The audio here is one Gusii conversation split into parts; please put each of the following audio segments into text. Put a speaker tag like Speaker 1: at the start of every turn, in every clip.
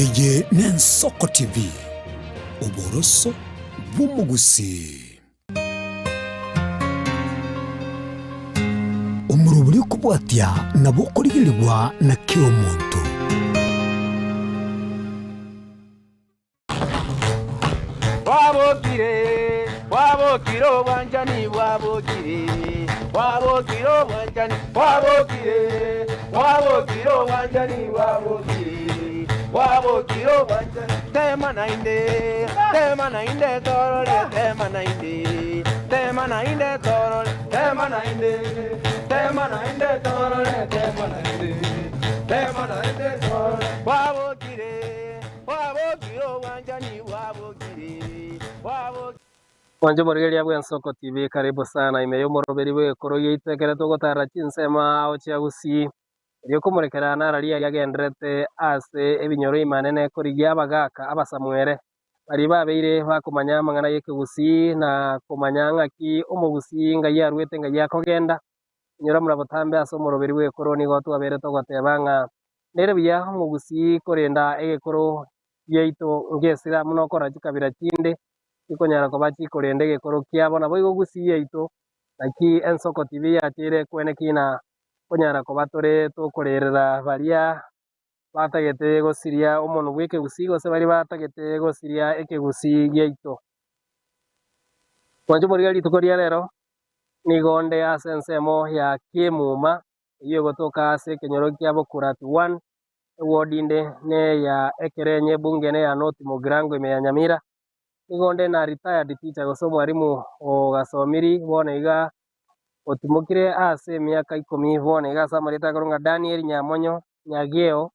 Speaker 1: Eye n'Ensoko TV, oboroso bw'omogusii. Omorobori okobwatia nabo okorigerigwa na kera omonto.
Speaker 2: Bwabokire, bwabokire obwanchani bwabokire, bwabokire obwanchani bwabokire, bwabokire obwanchani bwabokire, bwabokire obwanchani. Tema naende, tema naende torore, tema naende, tema naende torore, tema naende, tema naende torore, tema naende, tema naende torore. Bwabokire.
Speaker 3: Mwanche omorigereria bw'Ensoko TV, karibu sana ime y'omoroberi bw'ekoro yaito ekere togotarera chinsemo ao chia Gusii, erio komorekera nararia aria agendererete ase ebinyoro imanene korigia abagaka abasamwere baria babeire bakomanya amang'ana y'ekegusii na komanya ng'aki omogusii ngai arwete ngai akogenda. Inyora muna botambe ase omoroberi bw'ekoro nigo twabeire togoteba ng'a nere buya omogusii korenda egekoro giaito ngesira buna okora chikabira chinde chikonyara koba chikorenda egekoro kiabo. Naboigo gusii yaito naki ensoko tibi yacheire ekwene ki na konyara koba tore tokorerera baria batagete gosiria omonwa bw'ekegusii gose baria batagete gosiria ekegusii giaito. Mwanche omorigia rituko ria rero nigo onde ase ensemo ya Kiemuma eyio egotoka ase ekenyoro kia Bokurati 1, eward inde neya Ekerenyo ebunge neya North Mugirango ime ya Nyamira. Nigo onde na retired teacher gose omwalimu ogasomiri bono iga otimokire ase emiaka ikomi bono iga ase amarieta akorwa ng'a Daniel Nyamonyo Nyageo,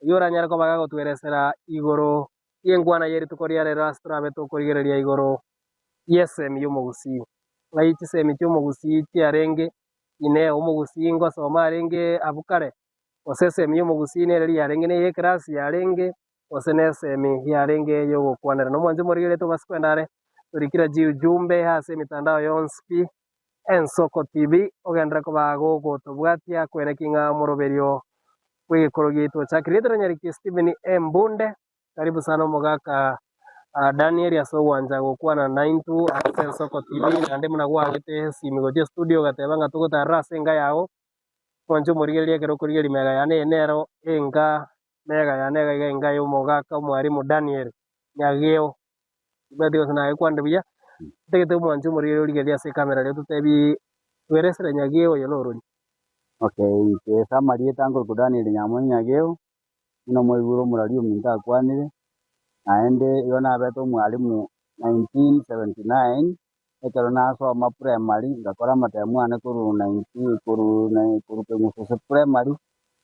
Speaker 3: oyio oranyare koba gagotweresera igoro y'enkwana ye rituko ria rero ase torabe tokorigereria igoro y'esemi y'omogusii. Ng'ai chisemi chi'omogusii chiarenge? Inee, omogusii ngosoma arenge abwo kare? Gose esemi y'omogusii nere yarenge neye ekerasi yarenge? gose nesemi yarenge y'ogokwanera. Nomwanche omorigereria tobase kwenda are, torikire chiujumbe ase emitandao yonsi pi, Ensoko TV, ogenderere koba gogotobwatia kweneki ng'a omoroberio bw'egekoro giaito ochakire. Rieta riria Nyariki Stephen Embunde, karibu sana omogaka Daniel ase ogwancha gokwana naintwe ase Ensoko TV, naende buna gwagete esimi gochia estudio ogateba ng'a togotarera ase enka yago, mwanche omorigereria ekero okorigereria mega yane eye nero enka Mega yane iga iga enga y'omogaka omwarimu Daniel Nyageo. Timanyeti gose nagekwanire buya, ntagete omwanche omorigereria origererie ase ecamera eria ototebi tweresere Nyageo oyo norori.
Speaker 4: Okay, inche ase amarieta nkorokwa Daniel Nyamonyo Nyageo, buna mwaigure omorari ominto akwanire, naende igo nabete omwalimu 1979, ekero nasoma primary, ngakora amatemu ane korwa 19 korwa korwa Keng'usu primary,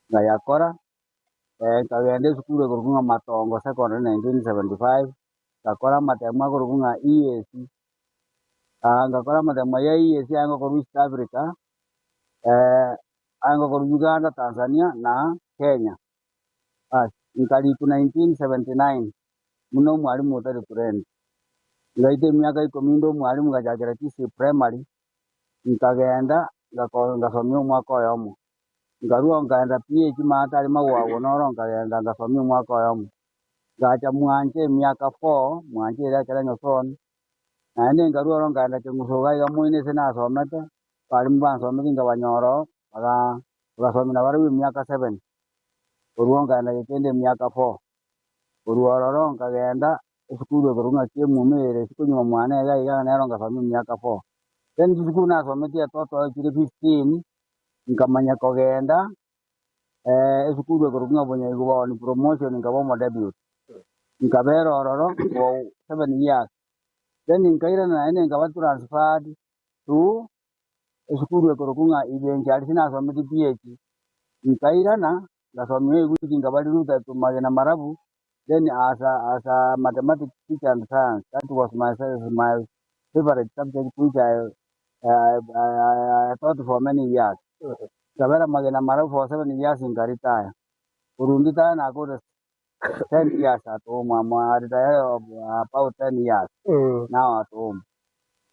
Speaker 4: nkayakora. Nkagenda esukuru ekorokwa ng'a Matongo Secondary 1975, ngakora amatemo akorokwa ng'a EAC, ngakora amatemo ya EAC aye ngokorwa East Africa, aye ngokorwa Uganda, Tanzania na Kenya. Bas, nkarikwa 1979 buna omwalimu otari trained. Ngaita emiaka ikomi inde omwalimu ngachakera Kisii Primary, nkagenda ngako ngasomia omwaka oyomo. Nkarua nkaenda PH maate aria magwagwa noro nkagenda ngasomia omwaka oyomo. Ngacha mwanche emiaka four, mwanche eria ekero nyosoni, naende nkarua oro nkaenda keng'usu iga iga moino ase nasomete, abalimu bansometi nkabanyora oo, bagaa bagasomia nabarabwo emiaka seven, korwa oo nkaenda gekende emiaka four. Korwa ororo nkagenda esukuru ekorokwa ng'a Kiemuma ere isiko nyuma mwane iga iga nero ngasomia emiaka four. Then chisukuru nasometie etoto chire 15, nkamanya kogenda esukuru ekorokwa ng'a Bunyaigu on promotion nkaba omodeputy. Nkabera ororo for seven years. Then nkairana naende nkaba transferred to esukuru ekorokwa ng'a Ibencha aria sinasomete PhD. Nkairana ngasomia Eguchi nkaba recruited to Magena Marabu then as a, as a mathematics teacher and science. That was my, my favorite subject which I I, I, I taught for many years. Nkabera Magena Marabu for 7 years nkaretire. Korwa nditire nakore 10 years at home. I'm I retired of about 10 years now at home.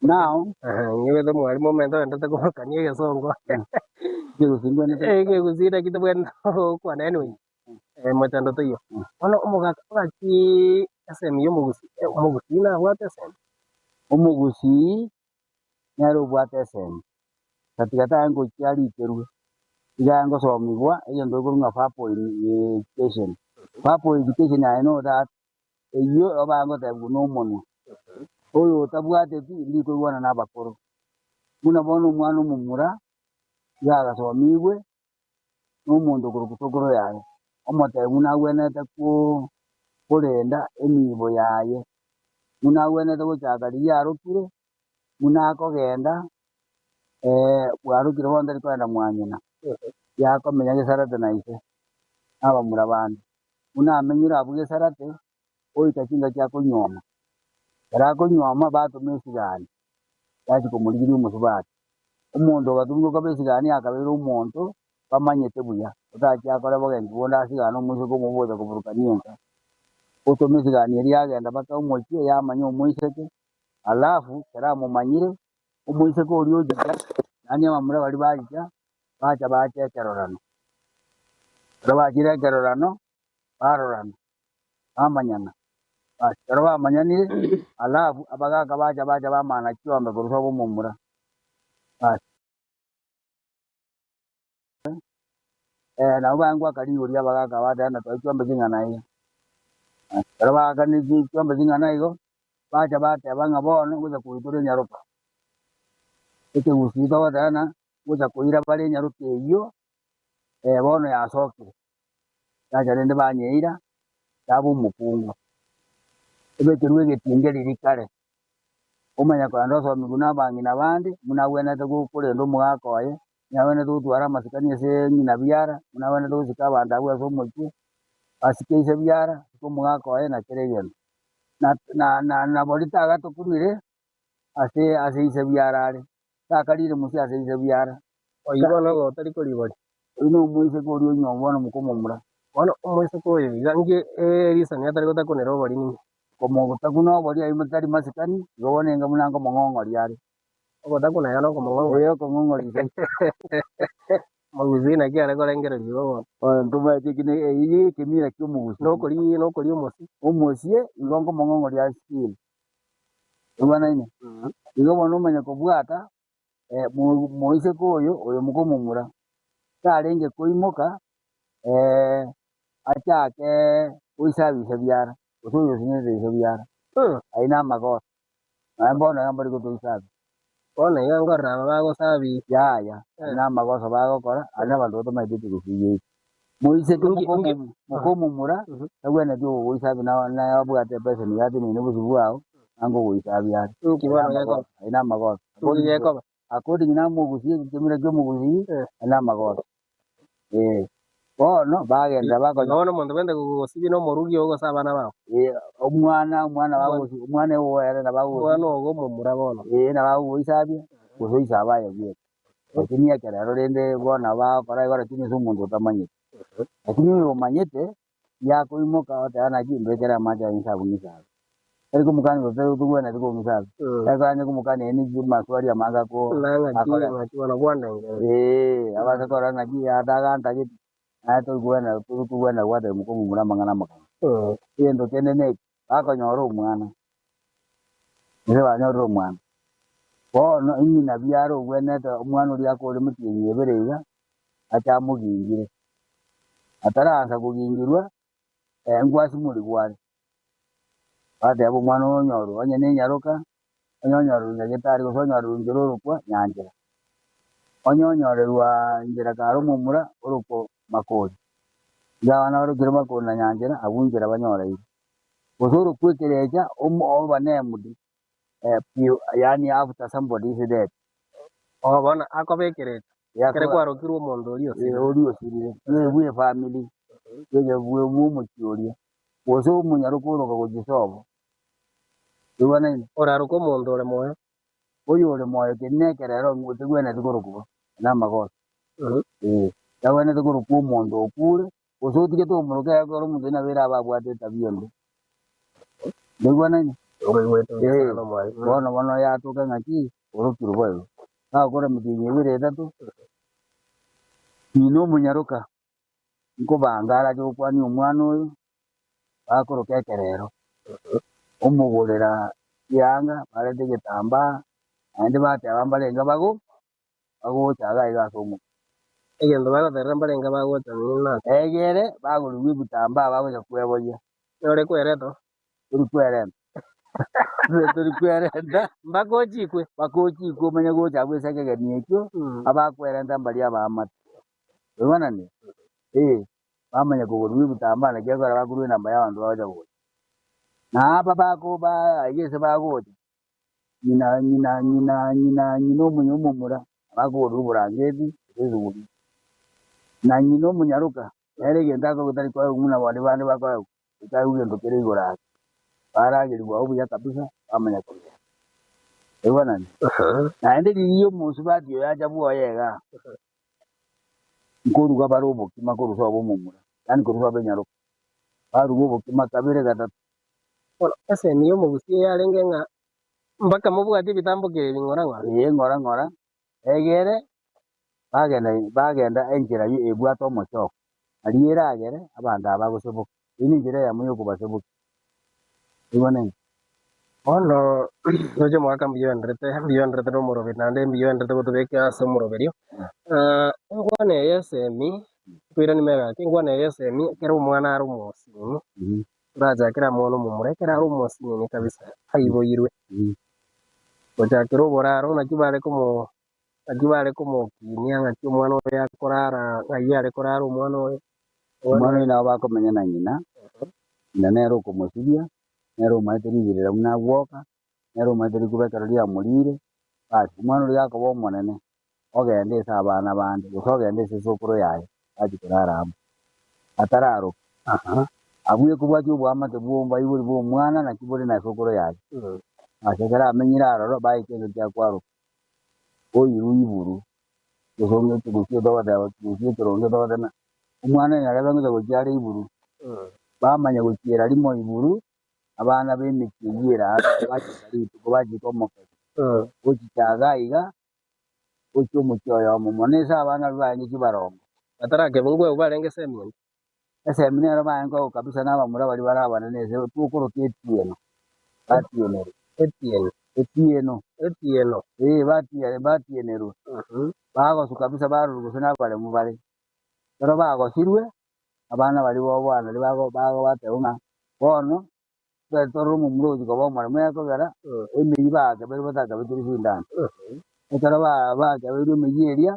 Speaker 4: Now,
Speaker 3: Ng'igwete omwalimu omento oendete kobokania egesongo.
Speaker 4: ekegusii
Speaker 3: Ekegusii naki tobwenerete gokwana anyway. Eh, mochando toiyo. Bono omogaka ng'aki esemi ya omogusii, omogusii nabwate esemi?
Speaker 4: Omogusii nere obwate esemi, tatiga taye ngochia arikerwe, iga ngosomigwa egento gekorwa ng'a verbal education. Verbal education aye know that eyio obangotebiwa na omonwa, oyo otabwateti ndikoigwana na abakoro. Buna bono omwana omomura iga agasomigwe na omonto okorokwa sokoro yaye, omotebi buna agwenerete korenda enibo yaye, buna agwenerete gochaka riria arokire, buna akogenda bwarokire bono tari kogenda mwa ng'ina, yakomenya gesarate na ise, na abamura bande. Buna amenyire abwo gesarate, goika chingaki akonyuoma. Ekero akonyuoma batoma esigani, yachia komorigeria omosubati. Omonto ogatumia okaba esigani akabeire omonto bamanyete buya, otachia akore bogenki bonde asigane omoiseke omobe ogocha koburukania enka. Otoma esigani eria yagenda mpaka omochie yamanya omoiseke, alafu ekero amomanyire, omoiseke oria ochicha, yaani abamura baria bachicha, bacha bacha ekerorano. Ekero bachire ekerorano, barorana, bamanyana. Bas, ekero bamanyanire, alafu abagaka bacha bacha bamana chiombe korwa sobo omomura. Bas. Nabo baye ngoaka rigori abagaka bateba ng'a toe chiombe ching'ana iga. Bas, ekero baakanire chiombe ching'ana igo, bacha bateba ng'a bono ngocha koitora enyaroka. Ekegusii togoteba ng'a ngocha koira bare enyaroka eyio, bono yasokire. Yacha rende banyeira, yaba omokungu. Ebekerwe egetinge riria kare, omanye kogenda osomigwe na abang'ina bande, buna agwenerete korenda omogaka oye, buna agwenerete gotwara amasikani ase ng'ina biara, buna agwenerete gosika abanto abwo ase omochie, asike ise biara, asike omogaka oye na kera egento. Na na boria tagatokunire ase ase ise biara are, takarire mosie ase ise biara.
Speaker 3: Oyio bono nigo otari koriboria.
Speaker 4: Oyio nomoiseke oria onywa bono mokomomura.
Speaker 3: Bono omoiseke oyo iga nki erisani atari gotakunera obori ninki?
Speaker 4: Komogotakuna obori aye tari masikani, igo bono enga buna nkomong'ong'oria are.
Speaker 3: Ogotakuna iga nokomong'ong'oria.
Speaker 4: Ee, okong'ong'oria iga.
Speaker 3: Omogusii naki are korengereria igo bono?
Speaker 4: Bono ntomaete eki ne eyio ekemira kia omogusii.
Speaker 3: Nokori nokori omosie.
Speaker 4: Omosie igo nkomong'ong'oria ase still. Oigwanaine? Igo bono omanye kobwata moiseke oyo, oyo mokomomura, tarenge koimoka achake goisabia ise biara, gose oyo osinete ise biara, ayio namagoso. Nonya mbono iga mbari gotoisabia.
Speaker 3: Bono iga nkorora aba bagosabia.
Speaker 4: Yaya, ayio namagoso bagokora, aye nabanto batomanyeti ekegusii giaito. Moiseke mokomomura, tagwenereti ogogoisabia naye abwate epeseni iga ateneine bosio bwao, nanga ogoisabia are.
Speaker 3: Inki bono gekoba?
Speaker 4: Ayio namagoso.
Speaker 3: Inki gekoba?
Speaker 4: According na omogusii, ekemira kia omogusii, ayio namagoso. Eh, bono bagenda bakonya.
Speaker 3: Bono omonto bwente gosibia na omorugi oo gose abana bao.
Speaker 4: Eh, omwana, omwana bagosi, omwana oyo nabo agosi.
Speaker 3: Omwana ogo omomura bono.
Speaker 4: Eh, nabo agogoisabia, gose oisabe aye bweka. Lakini ekerero rende bono bagokora igo lakini ase omonto otamanyeti. Lakini oyo omanyete, yakoimoka oteba naki mbekere amache aye inse abwo ng'isabe. Tari komokania gose togwenereti kong'isabe. Tari konya komokania ere ninki amaswali amange ako
Speaker 3: Ng'aki
Speaker 4: akore.
Speaker 3: ng'aki bono bwandengereri.
Speaker 4: Eeh, abase korora ng'aki atagantageti, naye torikogwena torikogwena gwateba mokomomura amang'ana amakong'u. Egento kende neki, bakonyora omwana, gose banyorire omwana, bono eng'ina biara ogwenerete omwana oria akore motienyi ebere iga, ache amogingire. Ataraansa kogingirwa, nkwasimorigwa are. Bateba omwana oyo onyorwe, onye nenyaroka, onye onyorerwe nyagetari gose onyorerwe inchera orokwa nyanchera. Onye onyorerwa inchera kare omomura orokwa makori. Iga abana barokire makori na nyanchera, abwo inchera banyoreire. Gose orokwa ekerecha omo oba named yaani after somebody is dead.
Speaker 3: Oo bono akoba ekerecha, ekere kwarokirwe omonto oria osirire.
Speaker 4: Oria osirire, bwe efamiri, bwe omochie oria. Gose omonyaroke oroka gochia sobo. Igwanaine?
Speaker 3: Oraroke omonto ore moyo.
Speaker 4: Oyore moyo keri nekerero ng'o tegwenereti korokwa bo, namagoso. Ee, tagwenereti korokwa omonto okure, gose otigete omoroke ekero omonto oyio nabeire abe abwate etabia embe. Ndoigwanaine?
Speaker 3: Nkoigwete buya
Speaker 4: Ee,
Speaker 3: sana omwalimu.
Speaker 4: bono bono yatoka ng'aki, orokirwe boigo. Bagokora emetienyi ebere etato, ng'ina omonyaroka. Nkobanga arache gokwania omwana oyo, bakoroka ekerero, omogorera chianga, barete egetambaa, naende bateba mbarenge bago bagocha iga iga ase omochie.
Speaker 3: Egento bagoterera mbarenge bagocha ng'ina ase.
Speaker 4: Egere bagorigwe ebitambaa bagocha kweboyia.
Speaker 3: Nore kwereta oo.
Speaker 4: Tori kwerenta. Tori kwerenta.
Speaker 3: Mpaka ochikwe.
Speaker 4: Mpaka ochikwe omanye gocha abwo ase ekegeni ekio, abakwerenta mbaria abaamate. Oigwananire? Ee, bamanya kogorigwa ebitambaa naki ekero bakorwa enamba y'abanto bagocha gocha. Na aba bako ba aiga ase bagocha, ng'ina ng'ina ng'ina ng'ina ng'ina omonye omomura bakogorerwa oborangeti gose esuguri. Na ng'ina omonyaroka, nere egento akoegwa tari koegwa buna baria bande bakoegwa, goika aegwe egento kere igoro ake. Baragerigwa abwo buya kabisa, bamanya kogenda. Oigwanani? Naende riria omosubati oyo acha bwoye igaa, nkoruga bare obokima korwa sobo omomura, yaani korwa sobo enyaroka. Baruga obokima kabere gatato.
Speaker 3: Bono esemi y'omogusi eyarenge ng'a mpaka mobwate ebitambokero ebi ng'ora ng'ora.
Speaker 4: Ee, ng'ora ng'ora, egere bagenda bagenda enchera ye ebwate omochoko, aria eragere abanto aba bagoseboka. Eyio nenchera eyemo y'okobasebokia. Oigwanete?
Speaker 3: Bono roche omogaka mbuya oenderete, mbuya oenderete na omoroberi naende mbuya oenderete gotobeka ase omoroberio. Enkwana eye y'esemi, nkoiranie magega, enkwana eye y'esemi ekero omwana are omosinini, Torachakere amo nomomura ekero are omosinini kabisa, aiboirwe. Gochakera oboraro naki bare komo naki bare komokinia ng'aki omwana oyo akorara ng'ai are korara omwana oyo.
Speaker 4: Omwana oyo nabo bakomenya na ng'ina, ng'ina nere okomosibia, nere omanyete riberera buna agwoka, nere omanyete rikuba ekero riamorire, basi omwana oria gakoba omonene, ogende ase abana bande, gose ogende ase esokoro yaye, achie korara amo, atararoka. Abwo ekobwatia oboamate bw'obaibori bw'omwana naki bore na esokoro yaye. Ase ekero amenyire aroro, baika engaki ya kwaroka, oirwe iburu, gose onge ekegusi togoteba ekegusi ekeronge togoteba ng'a omwana oyo nyarebe ngocha gochia are iburu, bamanya gochiera rimo iburu, abana b'emechie eyio ere aroro bachika rituko bachika omokegwa, gochicha iga iga, gochia omochie oyomo mono ase abana baria barenge chibarongo.
Speaker 3: Batarakebungwa abwo barenge esemi ende.
Speaker 4: Esemi nero barenge koegwa kabisa na abamura baria bare abanene ase tokoroka etieno, batienerwe.
Speaker 3: Etieno.
Speaker 4: Etieno.
Speaker 3: Etieno.
Speaker 4: Ee, batie batienerwe. Bagoswa kabisa barorwa gose nabaremu bare. Ekero bagosirwe, abana baria boboa nario bago bago bateba ng'a bono Tore torore omomura ogochia koba omoremu ekogera emeyio bagakebeirwe batakabekerwe chindani. Ekero ba- bakebeirwe emeyio eria,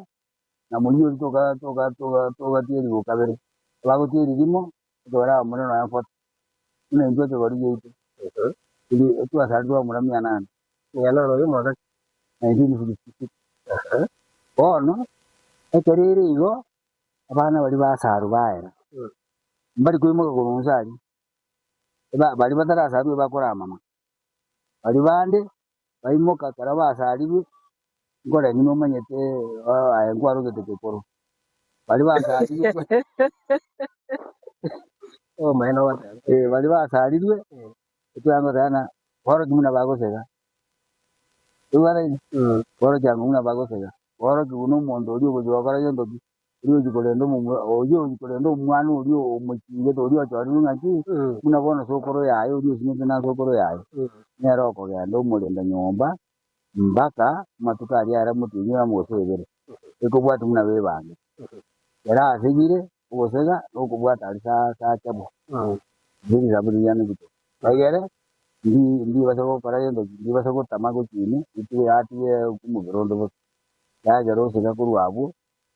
Speaker 4: na moyio oria toka toka toka togatieriwa kabere, bagotieri rimo, ekero abamura nonya forty, buna intwe ekegori giaito, eri twasarirwe abamura mia nane.
Speaker 3: Mia nane oyo omwaka ki?
Speaker 4: 1966. Bono, ekero ere igo, abana baria basarwa baera, mbari koimoka korwa inse aria. Baria batarasarwe bakoramama, baria bande baimoka ekero basarirwe, nkorenge nomanyete aye nkwarogete kekoro. Baria basarirwe
Speaker 3: Obomaene ogoteba.
Speaker 4: baria basarirwe, ekiagera ngoteba ng'a borokia buna bagosega, oigwete? Borokia buna bagosega, borokia buna omonto oria ogochia gokora gento ki. Oria ochia korenda omomura, oyio ochia korenda omwana oria omochingete oria ochorirwe ng'aki, buna bono sokoro yaye oria osinyete na sokoro yaye, nere okogenda omorenda nyomba mpaka amatuko aria are omotienyi oyomo gose ebere, ekobwatia buna bebangete. Ekero asegire, ogosega na okobwata aria saa saa chebwa, gose risabu riria rituko. Egere ndi ndibasa gokora gento ki, ndibasa gotama gochia ime, ritige yatige omobere onde bosa. Yagera osega korwa abwo,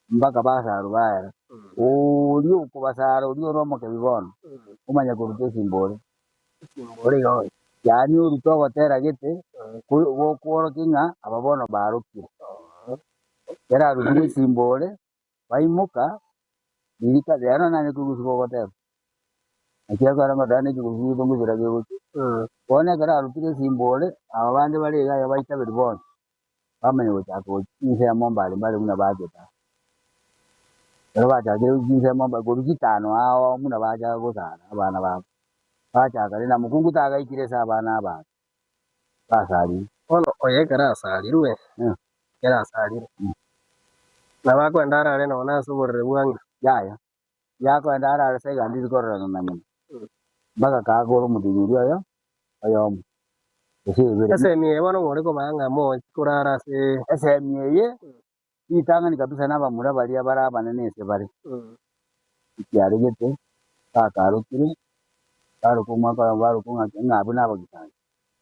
Speaker 4: mpaka basarwe baera. Oria okobasara oria ore omokebi bono, omanye koruta esimbore.
Speaker 3: Esimbore iga oyo.
Speaker 4: Yaani orute ogotera gete, ko- gokworokia ng'a aba bono barokire. Ekero arutire esimbore, baimoka, ririka rero nanye koiguswa gogoteba. Naki ekero ngoteba na ekegusii gieto ngosira kegochia. Bono ekero arutire esimbore, aba bande bare iga iga baitaberi bonsi. Bamanya gochaka gochia chinsemo mbare mbare buna bachete aa. Ekero bachakire gochia chinsemo mbare korwa chitano ao buna bachaka gosara abana babo, bachaka rende na mokungu tagaikire ase abana aba basarire.
Speaker 3: Bono oyo ekero asarirwe, ekero asarirwe, nabo akoenda arare nonya ase oborere bwa ng'ina.
Speaker 4: Yaya. Yakoenda arare ase egandi rikororana na ng'ina, mpaka kagora omotienyi oria oyo oyomo, gose ebere.
Speaker 3: Esemi eye bono ng'ore kobaa ng'a mochi korara ase.
Speaker 4: Esemi eye ritang'ani kabisa nabamura baria bare abanene ase bare, ekiaregete, bakarokire, baroka omwaka oyomo baroka ng'a ng'a abwo nabagisani.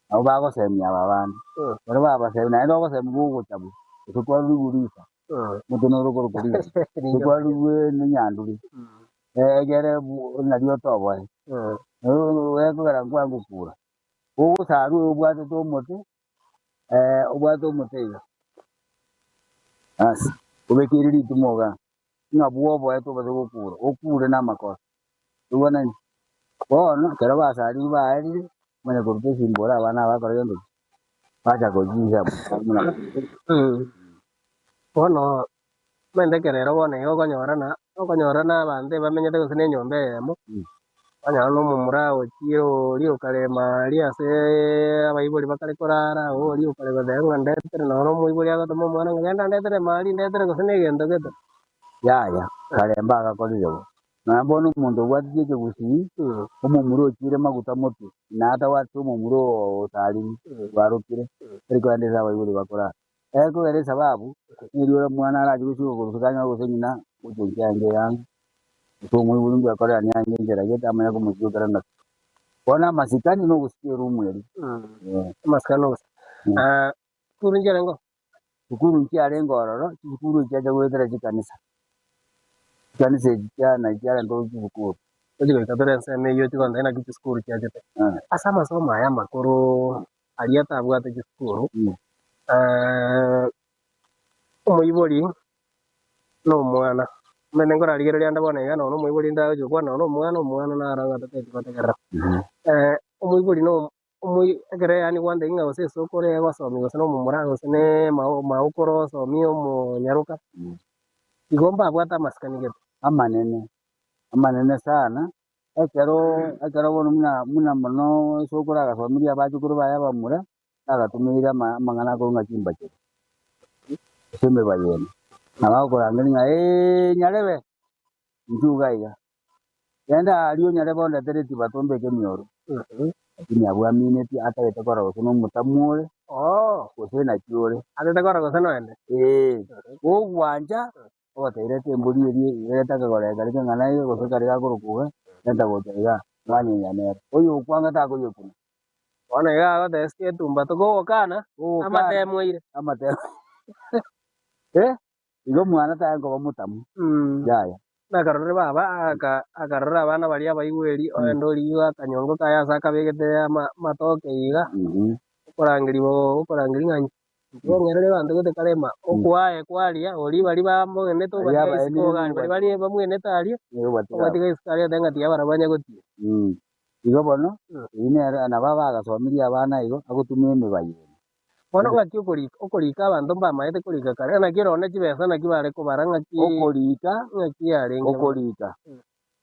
Speaker 4: Nabo bagosemia aba abande, ekero babasemia naende ogosemia gogocha bo, gose kwarurigwe risa, omote noro okorokwa risa, gose kwarurigwe nenyanduri, egere nario otoboe, ekogera nkwangokura, gogosarwa oyo obwatete omote, obwate omote iga, basi, obekeire ritimo igaa, ng'a bwoboete obase gokura, okure na amakoso. Igwanani. Bono ekero basarire baerire, bamanya koruta esimbore abana aba bakora gento ki? Bacha kochinsa buna
Speaker 3: Bono omanyete ekero ero bono iga okonyorana, okonyorana abanto ebamenyete gose na enyomba eyemo, okonyora na omomura ochire oria okarema aria aseeee abaibori bakare korara, oria okare goteba ng'a ndetere noro omoibori agotoma omwana ng'a genda ndetere mari ndetere gose na egento gete.
Speaker 4: Yaya, kare mbagakorire bo. Nonya bono omonto obwatirie ekegusii, omomura ochiire maguta motwe, na atabwateti omomura osariri, bwarokire, tari kogenda ase abaibori bakorara. Ekogera esababu, neri ore omwana arache gochia gokorusia kanyore gose ng'ina gochia enchera eyanga, gose omoibori mbwekorerani ange enchera gete amanye komochiokera ng'aki. Bono amasikani na ogosikia erumu eria.
Speaker 3: Amasikani na ogosikia. Sukuru nchiarenge oo?
Speaker 4: Sukuru nchiarenge ororo, chisukuru echi chiacha goetera chikanisa, chikanisa echi chia nachi chiarenge chisukuru.
Speaker 3: Tochi goika tore ensemo eyio ochi gontebia naki chisukuru chiachete. Ase amasomo aya amakoro aria atabwate chisukuru, omoibori na omwana, omanyete nkorarigereria ande bono iga nonya omoibori ndagochi gokwana nonya omwana, omwana naro ng'a toteti gotegerera. Omoibori na omoi ekero yaani gwantebia ng'a gose esokoro egosomia gose na omomura gose na emao maokoro osomie omonyaroka, igo mbabwate amasikani gete.
Speaker 4: Amanene, amanene sana, ekero ekero bono buna buna mono esokoro agasomirie abachokoro baye abamura, agatomeire ama amang'ana akorwa ng'a chimbachero, gose emebayeno. Nabo agokorangeria ng'a eeh nyarebe, inchuo iga iga. Genda aria onyare bondetere etibato mbeke emioro. Lakini abwo aminetie atagete korora gose nomotamu ore, gose naki ore.
Speaker 3: Atagete korora gose noende.
Speaker 4: Ee, gogwancha ogotebi reta embori eria reta akagoro karia kang'ana iga gose karia gakorokwa iga, renta gocha igaa, mwanyenya nere. Oyo okwanga takoyekuna.
Speaker 3: Bono iga agotebia sika etumbato kogokana,
Speaker 4: Gogokana,
Speaker 3: amatemo aire.
Speaker 4: amatemo. Eh, Igo omwana tare koba motamu, yaya.
Speaker 3: Nakarorire baba akarora abana baria abaigweri, ogenda origia akanyongo kaye ase akabegete amatoke iga, okorangeria okorangeria ng'a inchuo ong'erere abanto gete karema, okwaye kwaria oria baria bamogendete obatiga isiko iga aria, baria bamwenete aria, obatiga isiko aria oteba ng'a tiga barabwo banye gotiga.
Speaker 4: Igo bono, eyio nere nabo abagasomirie abana igo, agotumia emebayeno.
Speaker 3: Bono ng'aki okorika? Okorika abanto mbamaete korika kare, naki ere one chibesa naki bare kobara ng'aki
Speaker 4: Okorika,
Speaker 3: ng'aki yarenge bono.
Speaker 4: okorika,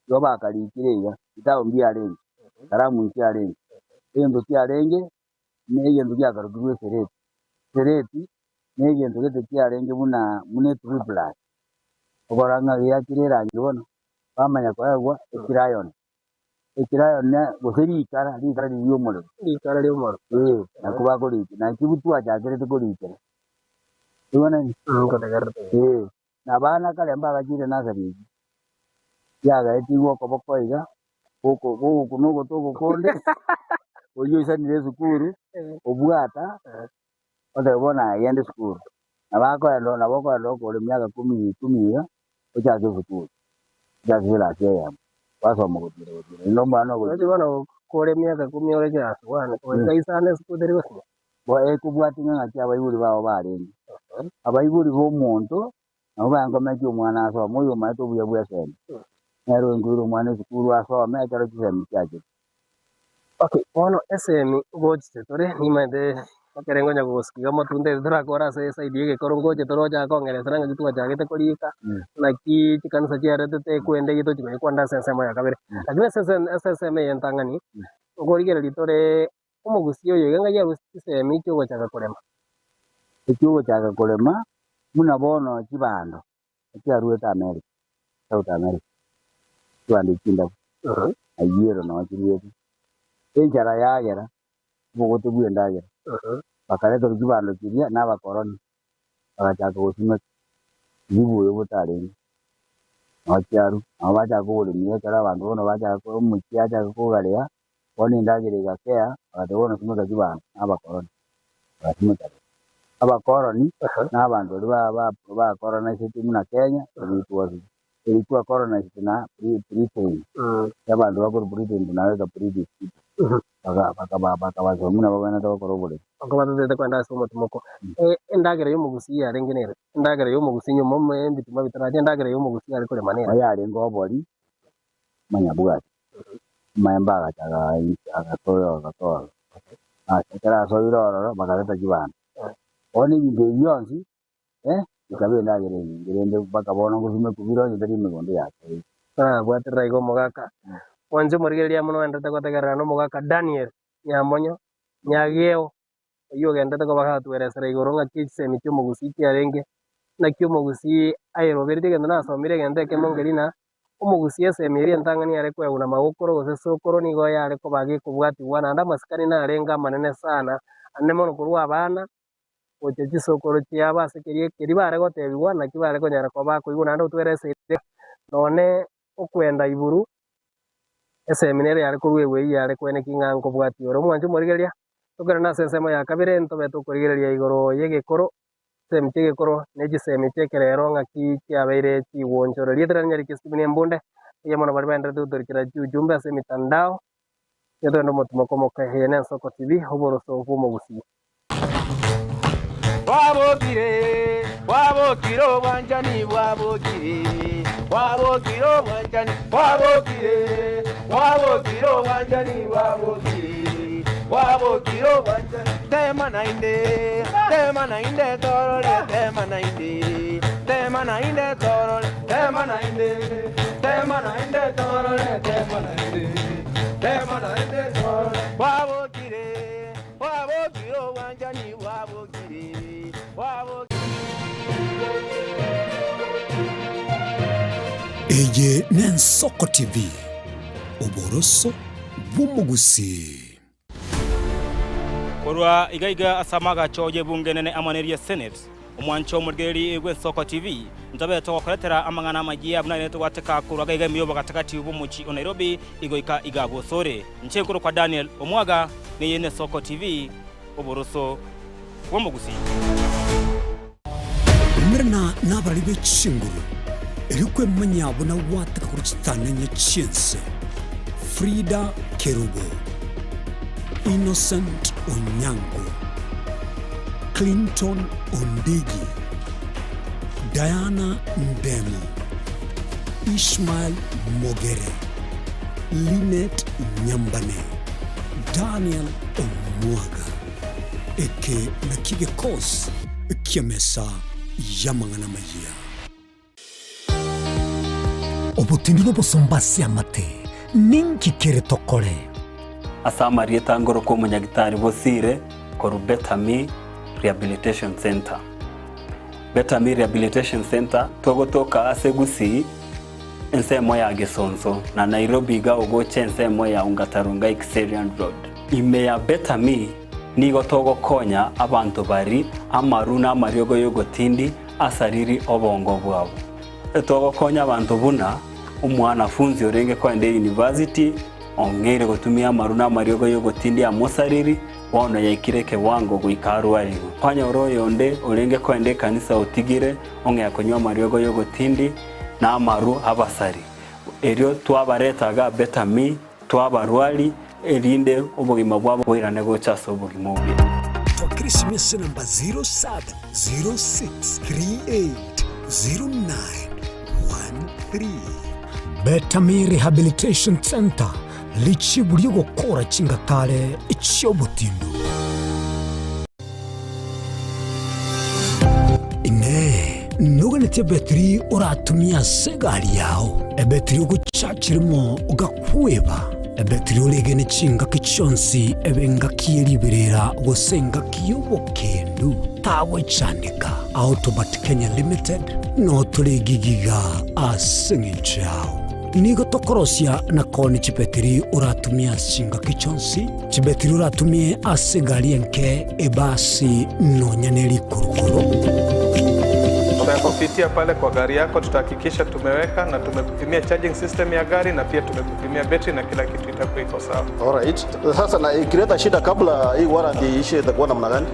Speaker 4: igo bakarikire iga, ebitabu mbiarenge, karamu nchiarenge, egento kiarenge, na egento giakarokirwe esereti. Esereti, na egento gete kiarenge buna buna etriplas, okorora ng'a giakire erangi bono, bamanya koegwa ecrayon. Ekerayo ne gose rikara, rikara riria ri'omorero.
Speaker 3: Rikara ri'omorero.
Speaker 4: Ee, nakwo bakoriikera. Naki twachakirete koriikera. Igwanani?
Speaker 3: Nkotegererete.
Speaker 4: Ee, na abana kare mbagachire nasari eyio, yagaetigwe okoboko iga, goko gogokuna ogoto ogokonde, oyio oisanire esukuru, obwata, otebe bono aye genda esukuru. Nabo akoenda nabo okoenda okore emiaka kumi kumi iga, ochake esukuru. Chirasi chirasi eyemo, gwasoma gotira gotira, naende omwana ogochia.
Speaker 3: Roche bono kore emiaka ikomi ore class one, goika isano esukuru teri gosinya.
Speaker 4: Bo ekobwatia ng'a ng'aki abaibori bao barenge. Abaibori ba omonto, nabo baenkometie omwana asome, oyo omanyete obuya bwa esemi, nere oenkoire omwana esukuru asome ekero chisemi chiachire.
Speaker 3: Okay, bono esemi ngochiche tore, nimanyete ekere nkonya kogosika iga amatunda ere torakore ase eside ya egekoro ngoche tore ochake kong'eresera ng'aki twachagete korika, naki chikanisa chiaretete ekwenda eyio tochi koyekwana ase ensemo ya kabere. Lakini ase ense ase ensemo eye entang'ani, nkorigereria tore omogusii oyo iga ng'ai arusie chisemi chiogochaka korema.
Speaker 4: Echiogochaka korema, buna bono chibando, echiaruete America, South America. Chibando echi chindabu, Ayiero noo chiriete. Enchara yagera obogote bw'endagera, bakareterwa chibando chiria na abakoroni, bagachaka gosimeka ribuya botarenge. Noo chiarwa, nabo bachaka koboremia ekero abanto bono bachaka omochie achaka kogarea, bono endagera egakea, bagateba bono simeka chibando na abakoroni, bagasimeka rirorio. Abakoroni na abanto baria ba ba bakoronaisetwe buna Kenya, it was erikwa colonized na Britain, abanto bakorwa Britain buna eka British people, bakabasoma buna babwenerete gokora oboremi.
Speaker 3: Nkobatotete kwenda ase omotimoko. Endagera y'omogusii yarenge nere? Endagera y'omogusii nyuma ebitima bitaracha, endagera y'omogusii yare korema nere?
Speaker 4: Yarenge obori, amanyabwari, amaemba agacha agasoa agatoa ororo. Ekero asoire ororo, bakareta chibando. Bono ebinto ebi bionsi Bikaba endagera enyinge, rende mpaka bono ngosimekwa bire onye tari emegondo yakeire.
Speaker 3: Bwaterera iga omogaka. Mwanche omorigereria amo nogenderete gotegerera nomogaka Daniel Nyamonyo, Nyageo, oyio ogenderete koba agatueresera igoro ng'aki chisemi chi'omogusii chiarenge, naki omogusii ayeroberetie egento nasomire egento ekemo nkeri ng'a, omogusii esemi eria entang'ani yare koegwa na magokoro gose sokoro nigo yare koba gekobwatigwa naende amasikani narenge amanene sana, ande mono korwa abana. gocha chisokoro chiabo ase keria keria bare gotebigwa, naki bare konyara koba bakoigwa naende otwereseire nonye okwenda iburu, esemi nere yare koruegwa eyio yare kweneki ng'a nkobwatia ore. Omwancho omorigereria, tokerane ase ensemo ya kabere ntobe tokorigereria igoro y'egekoro, chisemi chi'egekoro ne chisemi chi'ekerero ng'aki chiabeire chigwonchora. Rieta riane Nyariki Stephen Embunde, mbuya mono baria baenderete gotorikera chiujumbe ase emitandao, tiga togende omotimoko omoke. Eye n'Ensoko TV, oboroso bw'omogusii.
Speaker 2: Bwabokire, bwabokire obwanchani bwabokire, bwabokire obwanchani bwabokire, bwabokire obwanchani bwabokire, bwabokire obwanchani. Tema naende, tema naende torore, tema naende, tema naende torore, tema naende, tema naende torore, tema naende, tema naende torore. Bwabokire. Bwabokire obwanchani bwabokire, bwabokire.
Speaker 1: Eye n'Ensoko TV, oboroso bw'omogusii.
Speaker 5: Korwa iga iga ase amagacho y'ebunge enene amo neria Senate, omwancho omorigereria bw'Ensoko TV, ntobe togokoretera amang'ana amayia buna aye togwateka korwa iga iga ime y'obogatagati bw'omochie o Nairobi igoika iga bw'osore. Inche nkorokwa Daniel Omwaga, neye n'Esoko TV, oboroso bw'omogusii.
Speaker 1: Umerana nabarari be chinguru, erio kwemanya buna gwateka korwa chitananya chi'ense. Frida Kerubo, Innocent Onyango, Clinton Ondigi, Diana Ndemo, Ishmael Mogere. Linet Nyambane, Daniel Omwaga. Eke nakio gekosi ki'emesa y'amang'ana amayia. Obotindi nobosomba ase amate, ninki kere tokore?
Speaker 6: Ase amarieta ngorokwa omonyagitari Bosire korwa Betami Rehabilitation Centre. Betami Rehabilitation Centre togotoka ase Gusii ensemo ya Gesonso, na Nairobi iga ogocha ensemo ya Ongata-Rongai Kiserian Road. Ime ya Better Me nigo togokonya abanto bari amaru na amariogo y'ogotindi asariri obongo bwabo. Togokonya abanto buna omwanafunzi orenge koenda eyunivasiti ong'eire gotumia amaru na amariogo y'ogotindi amosariri bono yaikire ekewango goika arwarigwe. Kwanyora oyonde orenge koenda ekanisa otigire ong'ea konywa amariogo y'ogotindi na amaru abasari. Erio twabareta iga Betami, twabarwari, erinde obogima bwabo boirane gocha ase obogima obuya.
Speaker 1: Twakera esimi ase enamba 0706380913. Betami Rehabilitation Centre, richibu ri'ogokora chingatare chi'obotindu. Inee! Noganetie ebetiri oratumie ase egari yao, ebetiri ogochachi rimo ogakweba, ebetiri oregene chingaki chionsi ebe engaki ye riberera gose engaki y'obokendu? Tagwechandeka. Autobat Kenya Limited noo tore gigiga ase engencho yao. Nigo tokorosia na koonia chibetiri oratumie ase chingaki chionsi, chibetiri oratumie ase egari enke, ebasi, nonya ne rikurukuru.
Speaker 7: Tutakupitia pale kwa gari yako, tutahakikisha tumeweka na tumekupimia charging system ya gari na pia tumekupimia betri na kila kitu itakuwa iko sawa.
Speaker 8: Alright. Sasa na ikileta shida kabla hii warranty iishe itakuwa namna gani?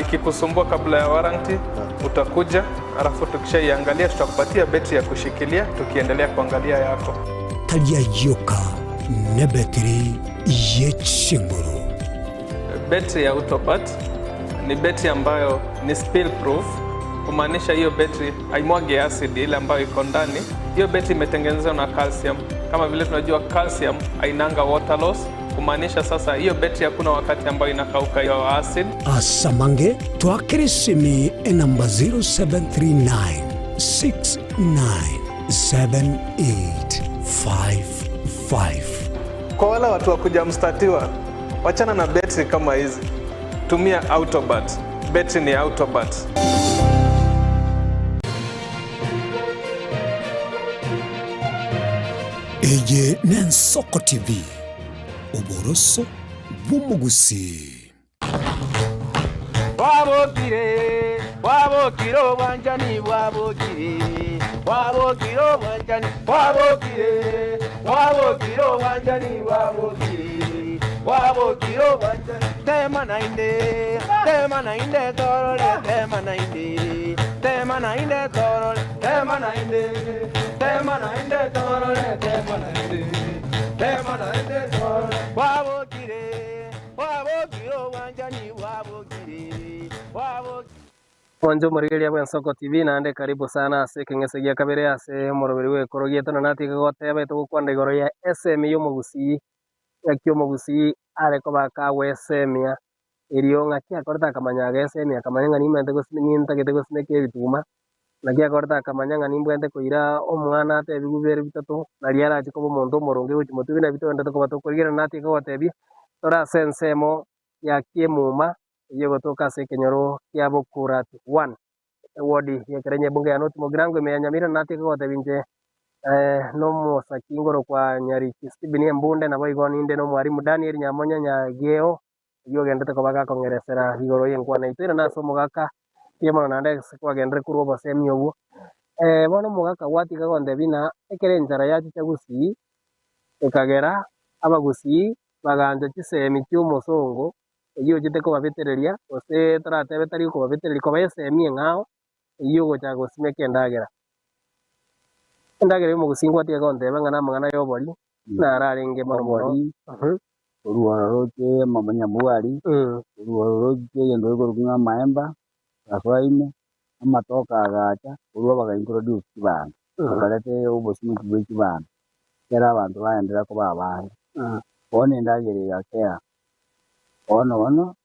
Speaker 7: Ikikusumbua kabla ya warranty utakuja, alafu tukishaiangalia tutakupatia betri ya kushikilia tukiendelea kuangalia yako.
Speaker 1: Tari ayioka nebetiri ye chinguru.
Speaker 7: Betri ya Autobat ni betri ambayo ni spill proof, kumaanisha hiyo betri haimwagi acid ile ambayo iko ndani. Hiyo betri imetengenezwa na calcium. Kama vile tunajua calcium hainanga water loss, kumaanisha sasa hiyo betri hakuna wakati ambayo inakauka hiyo acid.
Speaker 1: Asamange twakere esimi enamba 0739 697855.
Speaker 7: Kwa wale watu wa kuja mstatiwa, wachana na betri kama hizi, tumia Autobat. Betri ni Autobat.
Speaker 1: Eye n'Ensoko TV, oboroso bw'omogusii.
Speaker 2: Bwabokire, bwabokire obwanchani bwabokire, bwabokire obwanchani bwabokire, bwabokire obwanchani bwabokire, bwabokire obwanchani. Tema nainde, tema nainde torore, tema nainde, tema nainde torore, tema nainde, tema nainde torore, tema nainde, tema nainde torore. Bwabokire, bwabokire obwanchani bwabokire, bwabokire.
Speaker 3: Mwanche omorigereria bw'Ensoko TV naende karibu sana ase ekeng'ese gia kabere ase omoroberi bw'ekoro giaito na natiga goteba etogokwana igoro ya esemi y'omogusii ng'aki omogusii are koba kagoesemia erio ng'aki akorete akamanya agesemia akamanya ng'a nimanyete gosi nintagete gosimeka ebituma naki akorete akamanya ng'a nimbwate koira omwana atebiwe bibere bitato naria arache koba omonto omoronge gochia motwe buna ebi toendete koba tokorigerera natiga gotebia tore ase ensemo ya kiemuma eyio egotoka ase ekenyoro kia Bokurat 1 eward ya ekerenyo ebunge ya North Mugirango ime ya Nyamira natiga gotebia inche nomosaki igoro kwa Nyariki Stephen Embunde nabo igo ninde na omwalimu Daniel Nyamonya Nyageo oyio ogendete koba gakong'eresera igoro y'enkwana yaito ere nase omogaka mbuya mono naende ase kwagenderire korwa obosemi obwo. Bono omogaka gwatiga gontebia ng'a ekero enchara yachicha gusii, ekagera abagusii bagancha chisemi chia omosongo eyio ochete kobabetereria gose toratebe tari okobabetereria koba esemi eng'ao eyio ogochaka gosimeka endagera. Endagera ya omogusii ngwatiga gonteba ng'a namang'ana ya obori naro arenge mono mono.
Speaker 4: Obori, korwa ororo oche amanyabwari, korwa ororo oche egento gekorokwa ng'a amaemba, agasoa ime, amatoke agacha, korwa baka introduce chibando, bakareta obosimeki bwa chibando, ekero abanto baenderera koba abange. Bono endagera egakea, bono bono,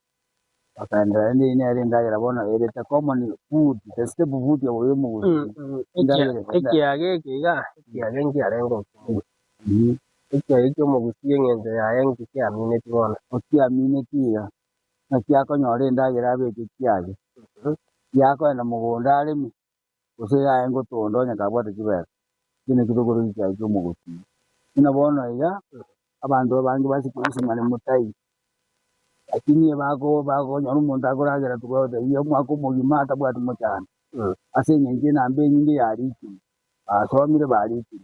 Speaker 4: bakaenderera rende eyio nere endagera bono ere the common food, the staple food ya omogusii. Endagera
Speaker 3: Ekiaga eke iga, ekiaga nkiarenge okwo. Ekiaga kia omogusii eng'encho yaye nki kiamineti bono.
Speaker 4: Okiamineti iga, naki akonyora endagera abeke ekiage, yakoenda mogondo areme, gose yaye ngotonda onye kabwate chibesa, ekio nakio tokorokia ekiage kia omogusii. Buna bono iga, abanto abange ba siku hizi maremo taiyo, lakini bako bakonyora omonto akoragera togotebia omwaka omogima atabwati mochando, ase eng'encho enamba enyinge yarikire, basomire barikire.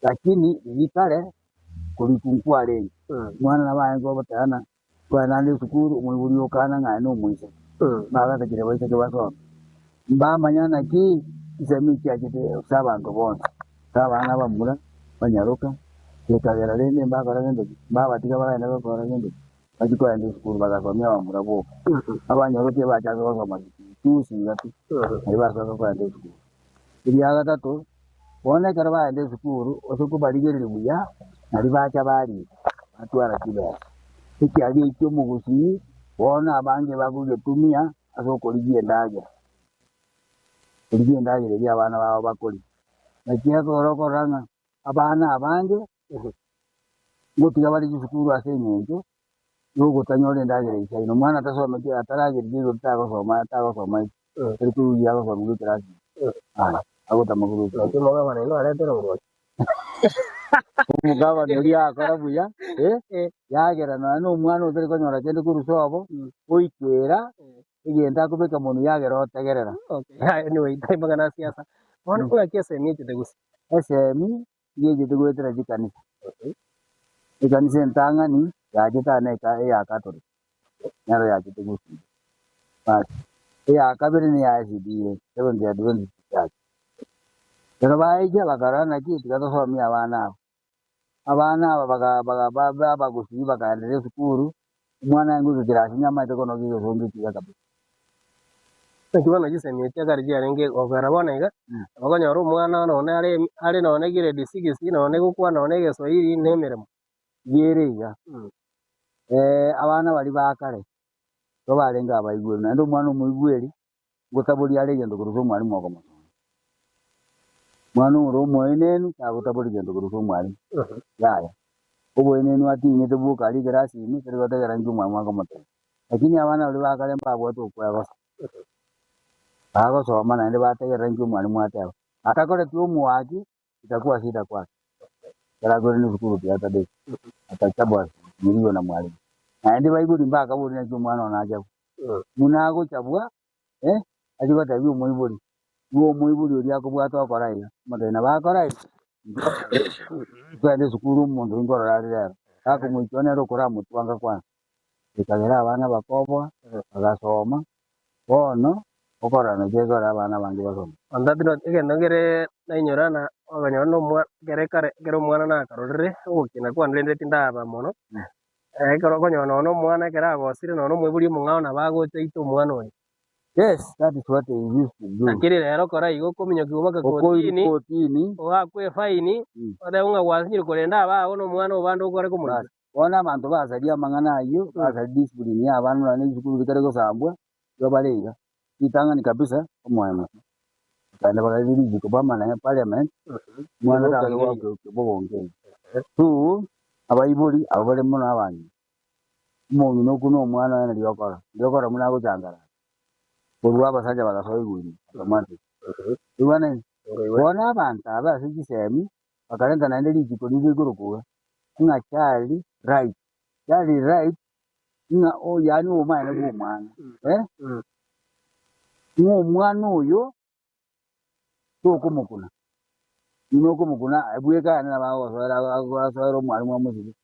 Speaker 4: Lakini riria kare korikwa nkwarenge, omwana nabo arenge goteba ng'a kware naende esukuru omoibori okana ng'a aye na omoiseke, bagatakire abaiseke basome. Mbamanya naki chisemi chiachete ase abanto bonsi, ase abana abamura, banyaroka, gekagera rende mbakora gento ki? Mbabatiga bagende gokora gento ki? Bachie kogenda esukuru bagasomia abamura boka. Abanyaroka ebachaka gosoma chusi iga pi, nario basoka kogenda esukuru. Eria gatato, bono ekero bagenda esukuru, ase okobarigereria buya, nario bacha barika, batwara chibesa. Ekiagera ekio omogusii, bono abange bakogetumia ase okorigia endagera, korigia endagera eria abana babo bakoria. Naki ekero okorora ng'a abana abange ngotiga bare chisukuru ase eng'encho yogotanyora endagera eisaine. Omwana atasometi ataragereria igoro tagosoma tagosoma eki, tari korugia agosoma ekerasi aya agotama korwa esukuru.
Speaker 3: Naki omogabana oino aretire oroche.
Speaker 4: Omogabana oria akora buya, eh, yagera nonya na omwana otari konyora kende korwa sobo, oikera egento akobeka monwe yagera otegerera.
Speaker 3: Okay, anyway, tari mang'ana a siasa. Bono ng'aki esemi echete gose?
Speaker 4: Esemi nigo echete goetera chikanisa. Ekanisa entang'ani yachete aa na eya Catholic, nero yachete gusii. Bas, eya kabere neya SDA, Seventh Day Adventist Church. Ekero baicha bakarora naki tiga tosomie abana aba. Abana aba baga baga ba abagusii bakaendereria esukuru, omwana aye ngoika kirasi onye amaete konoga egesongo ekiya kabisa.
Speaker 3: Naki bono chisemi echi ekare chiarenge gokera bono iga, okonyora omwana nonye are are nonye grade six, nonye gokwana nonye egeswahili na emeremo.
Speaker 4: Iga ere iga, abana baria ba kare, nigo barenge abaigweri, naende omwana omoigweri ngotaboria are egento korwa ase omwalimu okomosomia. Omwana ore omoenenu tagotaboria gento korwa ase omwalimu, yaya. Oboenenu atinyete bwoka aria ekerasi ime tari gotegerera inki omwalimu akomotebia. Lakini abana baria ba kare mbabwate okwegosa, bagosoma naende bategerera inki omwalimu ateba. Atakoreti omoaki itakuwa shida kwake, ekero akorire esukuru tiga atabeka, atachabwa mirigo na mwalimu. Naende baibori mbakaboria naki omwana one achabwa. Buna agochabwa, eh, achie gotebia omoibori, igo omoibori oria akobwata okora iga, omotebi nabo akora iga, togende esukuru omonto oyio nkorora are rero, gakomoichwa nere okoramotwanga kwanza. Ekagera abana bakoboa, bagasoma, Bono okorora nakio ekero abana abange basoma.
Speaker 3: On that note, egento nkere nainyora na okonyora na omwa ekere kare ekero omwana nakarorire ogokina kwane rende tindaba mono, ekero okonyora nonya na omwana ekero agosire nonya na omoibori omong'ao nabo agocha aite omwana oria.
Speaker 4: Yes, that is what they used to do.
Speaker 3: Lakini rero kora igo okominyokiwa mpaka
Speaker 4: Okoirwa
Speaker 3: kotini,
Speaker 4: kotini,
Speaker 3: oakwe efaini, otebe ng'a gwasinyire korenda abago na omwana oo bande okore komoita.
Speaker 4: Bas, Bono abanto basaria amang'ana ayio, basaria discipline y'abana nonya ne chisukuru chikare gosambwa, igo bare iga. Ritang'ani kabisa, omoemesa, bakaenda bakaira richiko bamana parliament, omwana tare goaka bogonko iga. Two, abaibori abwo bare mono abang'ina, omong'ina okwo na omwana oye nari okora, nari okora buna agochangarara, korwa abasacha bagasoa igoro ime automatic. Oigwanani? Bono abanto aba ase chisemi, bakarenta naende richiko rire igoro koga, ng'a child right, child right ng'a o yaani obomaene bwa omwana eh, ng'a omwana oyo tokomokuna, buna okomokuna bweka yaani nabo agosoera agosoera omwalimu amosike,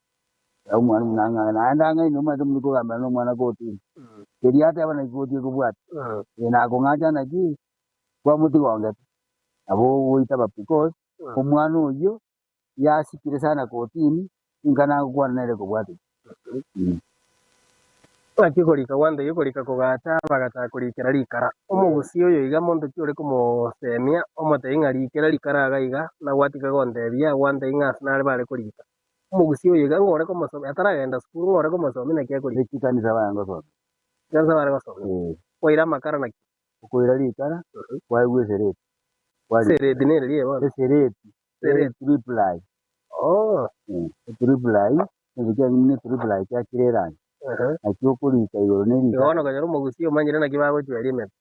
Speaker 4: omwalimu nang'ang'e naende ang'aini omanyete mori kogambera na omwana kotini, keria ateba naki koti ekobwata, nakong'acha naki kwamotigongete, nabo ogoitaba because. Omwana oyio yasikire sana kotini, inka nagokwana nere kobwatia.
Speaker 3: Naki korika gwanteyia okorika kogacha bagachaka korikera rikara. Omogusii oyo iga monto ki ore komosemia omotebie ng'a rikera rikara iga iga nagwatika gontebia gwantebia ng'a ase nare bare korika. Omogusii oyo iga ng'ore komosomia ataragenda sukuru ng'ore komosomia naki akorika.
Speaker 4: Echikanisa baye ngosomia.
Speaker 3: Chikanisa bare gosomia. Kwaira amakara naki?
Speaker 4: Okoira rikara kwaegwa esereti. Kwari-
Speaker 3: Esereti nere riye bono.
Speaker 4: Esereti,
Speaker 3: Esereti.
Speaker 4: etriply,
Speaker 3: Oh.
Speaker 4: etriply, egento kiang'ina ne etriply kiakire erangi. Naki okorika igoro ne
Speaker 3: Igo
Speaker 4: rikara.
Speaker 3: bono okonyora omogusii omanyire naki bagochweria emete.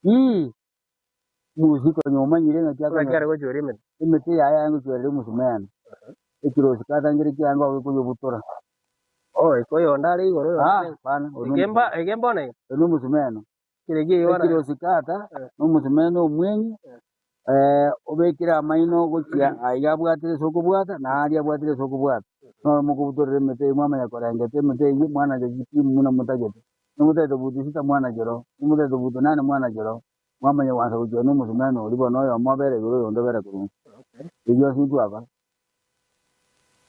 Speaker 4: Ii, omogusii konya omanyire ng'aki
Speaker 3: Naki
Speaker 4: akonya
Speaker 3: are gochweria emete.
Speaker 4: emete yaye aye gochwerera omosumeno. Ekirosi katangire kiange ogekoyobutora.
Speaker 3: Oh, iko oyonde are igoro oyonde
Speaker 4: Ah,
Speaker 3: are.
Speaker 4: bana, oyo
Speaker 3: Ekemba ekemba bono iga.
Speaker 4: oyo nomusumeno.
Speaker 3: Kere ki bono?
Speaker 4: Ekirosi kata nomusumeno omweng'e, obekire amaino gochia aiga abwatire ase okobwata na aria abwatire ase okobwata. Noro mokobutorera emete eyio mwamanya korengeta emete eyio mwanacha chitimu buna motagete. Nimotagete butu sita mwanacha ororo, nimotagete butu nane mwanacha ororo, mwamanya gwansa gochia nomusumeno oria bono oyomo obere igoro oyonde obere korwa inse. Eyio ase intwe aba.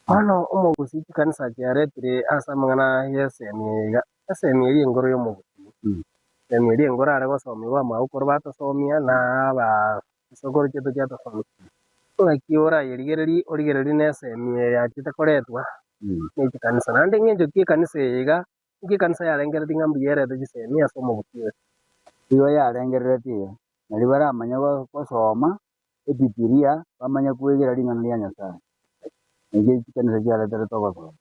Speaker 3: Bono omogusii chikanisa chiaretire ase amang'ana y'esemi eye iga, esemi eria engoro y'omogusii, esemi eria engoro are gosomigwa amagokoro batosomia na aba chisokoro chiaito chiatosomia. Ng'aki orayerigererie origererie na esemi eye yachete koretwa ne chikanisa. Naende eng'encho ki ekanisa eye iga, inki ekanisa yarengereretie ng'a mbuya erete chisemi ase omogusii oyo?
Speaker 4: Nigo yarengereretie iga, nario baramanye gosoma Ebibilia bamanye kwegera ring'ana ria Nyasae. Nakio chikanisa chiareterete ogosoma.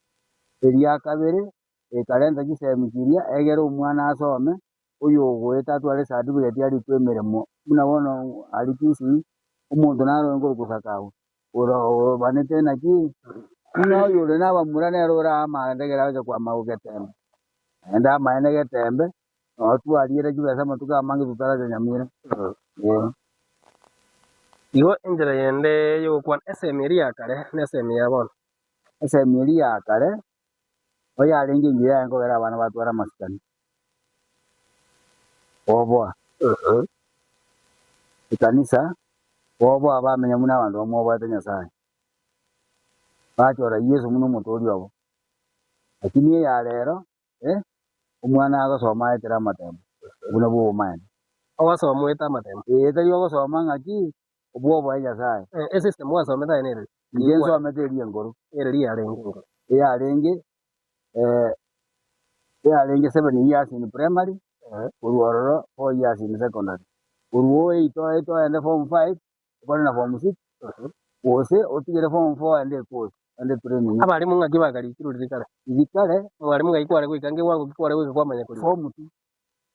Speaker 4: Eria kabere ekarenta chisemi chiria egere omwana asome, oyogoeta atware ecertificate arikwe emeremo. Buna bono aria Kisii, omonto naro oyo nkorokwa Sakawa, Oro orobanete naki, buna oyore nabamura nere ore amaene ekero agocha kwama getembe. Naende amaene getembe, noo twariire chibesa amatuko amange totaracha nyamira. Ee.
Speaker 3: Igo enchera yende y'ogokwana esemi eria ya kare na esemi ya bono.
Speaker 4: Esemi eria ya kare, oyarenge engiya yaye nkogera abana batware amasikani. Boboa. Ekanisa, boboa bamenya buna abanto bamwoboete Nyasaye. Bachora Yeso buna omotoori obo. Lakini eya rero, eh, omwana agosoma aetere amatemo, buna bw'obomaene.
Speaker 3: Ogosoma oete amatemo.
Speaker 4: Ee, tari ogosoma ng'aki, obwoboe Nyasaye.
Speaker 3: Eh, esystem gwasomete aye nere?
Speaker 4: Inche nsomete eria enkoro.
Speaker 3: Ere yarenge enkoro.
Speaker 4: Eyarenge eyarenge 7 years in primary, korwa ororo 4 years in secondary. Korwa oo eight oende form 5, okore na form 6, gose otigere form 4 oende ecourse, oende training.
Speaker 3: Abalimu ng'aki bakarikirwe riria kare?
Speaker 4: Riria kare.
Speaker 3: Omwalimu ng'ai kware goika ngewango ki kware goika kwamanya korika?
Speaker 4: Form 2.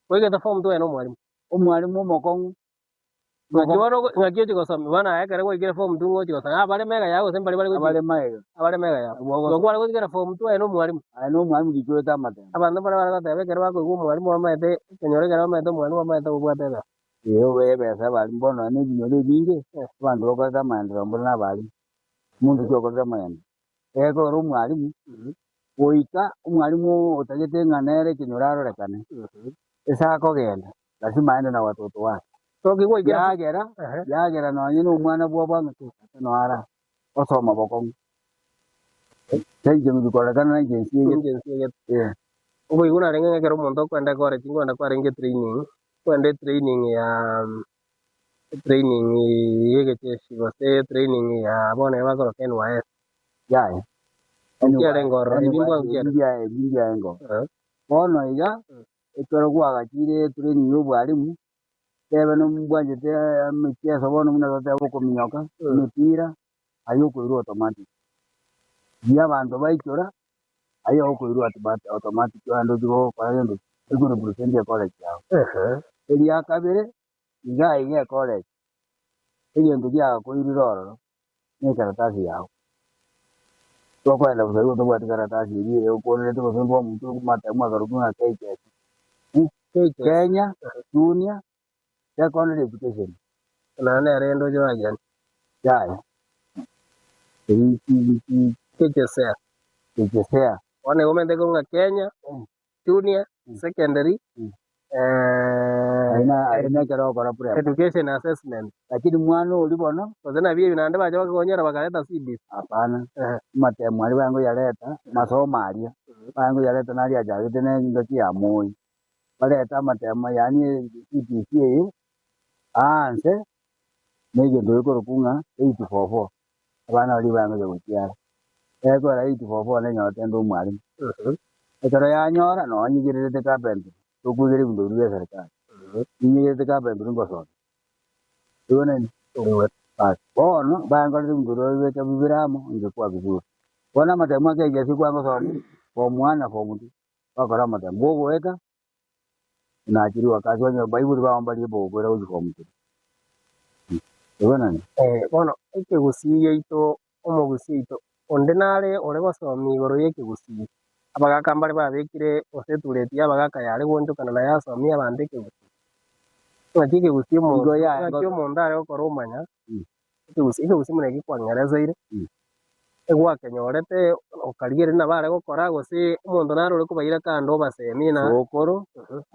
Speaker 3: Kwaigete form 2 aye na omwalimu?
Speaker 4: Omwalimu omokong'u.
Speaker 3: Ng'aki bono ng'aki ochia gosoma bono aye ekero gwaikire form two ng'ochia gosoma abare mega yao gose mbare bare gochia
Speaker 4: Abare magega.
Speaker 3: Abare mega yao.
Speaker 4: Abwo
Speaker 3: Igo kware gotigera form two aye na omwalimu.
Speaker 4: Aye na omwalimu gichoete amatemo.
Speaker 3: Abanto mbare bare goteba ekero bakoigwa omwalimu bamaete ekenyoro ekero bamaete omwalimu bamaete obwate ebesa.
Speaker 4: Ee obe ebesa abalimu bono nonye na ebinyoro ebinge, abanto bakorete amaendereo mboro na abalimu. Omonto ki okorete amaendereo? Ekero omwalimu, goika omwalimu otagete ng'a nere ekenyoro arorekane, ase akogenda. Lazima aende na watoto wake. Yagera, yagera nonye na omwana bwabo ang'e tata noara osoma bokong'u. Inche ng'ochi kororekana na inche nsiegete.
Speaker 3: Inche nsiegete.
Speaker 4: Eh.
Speaker 3: Oboigo narenge ng'a ekero omonto okoenda college nkoenda kwarenge training, kwenda etraining ya training ya egecheshi gose training ya bono eye bakoroka NYS.
Speaker 4: Yaya.
Speaker 3: Nkiarenge ororo, ebi mbwango kiarenge.
Speaker 4: Ebi mbiarenge ororo. Bono iga, Ekero gwagachire etraining y'obwalimu, tebe nombwanchete emicheso bono buna totebe okominyoka, emepira, aye okoirwa automatic. Riria abanto baichora, aye okoirwa automatic ogende ochie gokora gento ki, ekorepresent ecollege yago. Eria kabere, iga iga ecollege, egento kiagakoirire ororo, ne ekaratasi yago. Tokoenda bosa igo otabwati karatasi eria egokonerete gose mbwa omonto okomata mwakarokwa ng'a KJSE. Kenya Junior Secondary Education.
Speaker 3: Naende nere ende oche oagiani.
Speaker 4: Yaya. Eri ki
Speaker 3: KJSEA.
Speaker 4: KJSEA.
Speaker 3: Bono nigo omanyete ng'a Kenya Junior Secondary Education Assessment.
Speaker 4: Lakini mwana oria bono.
Speaker 3: Gose nabio ebi naende bacha bakonyora bakareta CBC.
Speaker 4: Hapana, amatemo aria baye ngoyareta, amasomo aria baye ngoyareta naria achagete na engaki ya Moi. Barete amatemo yaani CBC eye aanse na egento gekorokwa ng'a 844 abana baria baye ngocha gochiara. Ekero 844 nenyorete inde omwalimu. Ekero yanyora nonye nyigererete carpentry, tokoigera ebinto biria bia eserekari, ninyigererete carpentry ngosomia. Igo nini? Bas, bono bankorera ebinto biria babibeka bibere amo, ingekwa vizuri. Bono amatemo ake egesi kwangosoma, form one na form two, bakora amatemo, gogoeta, unaachiriwa kazi onye baibori bao mbarie bogokoira gochia form three. Igo nini?
Speaker 3: Bono ekegusii giaito omogusii oito onde nare ore gosomia igoro y'ekegusii. Abagaka mbare babekire gose etureti y'abagaka yare goonchokana na yasomia abanto ekegusii. Ng'aki ekegusii omonto,
Speaker 4: Igo yaye
Speaker 3: ng'aki omonto are gokora omanya ekegusii, ekegusii buna eki kwang'ereseire, egwakenyorete okarigereria nabo are gokora gose omonto nare ore kobaira kando obasemie na.
Speaker 4: Sokoro,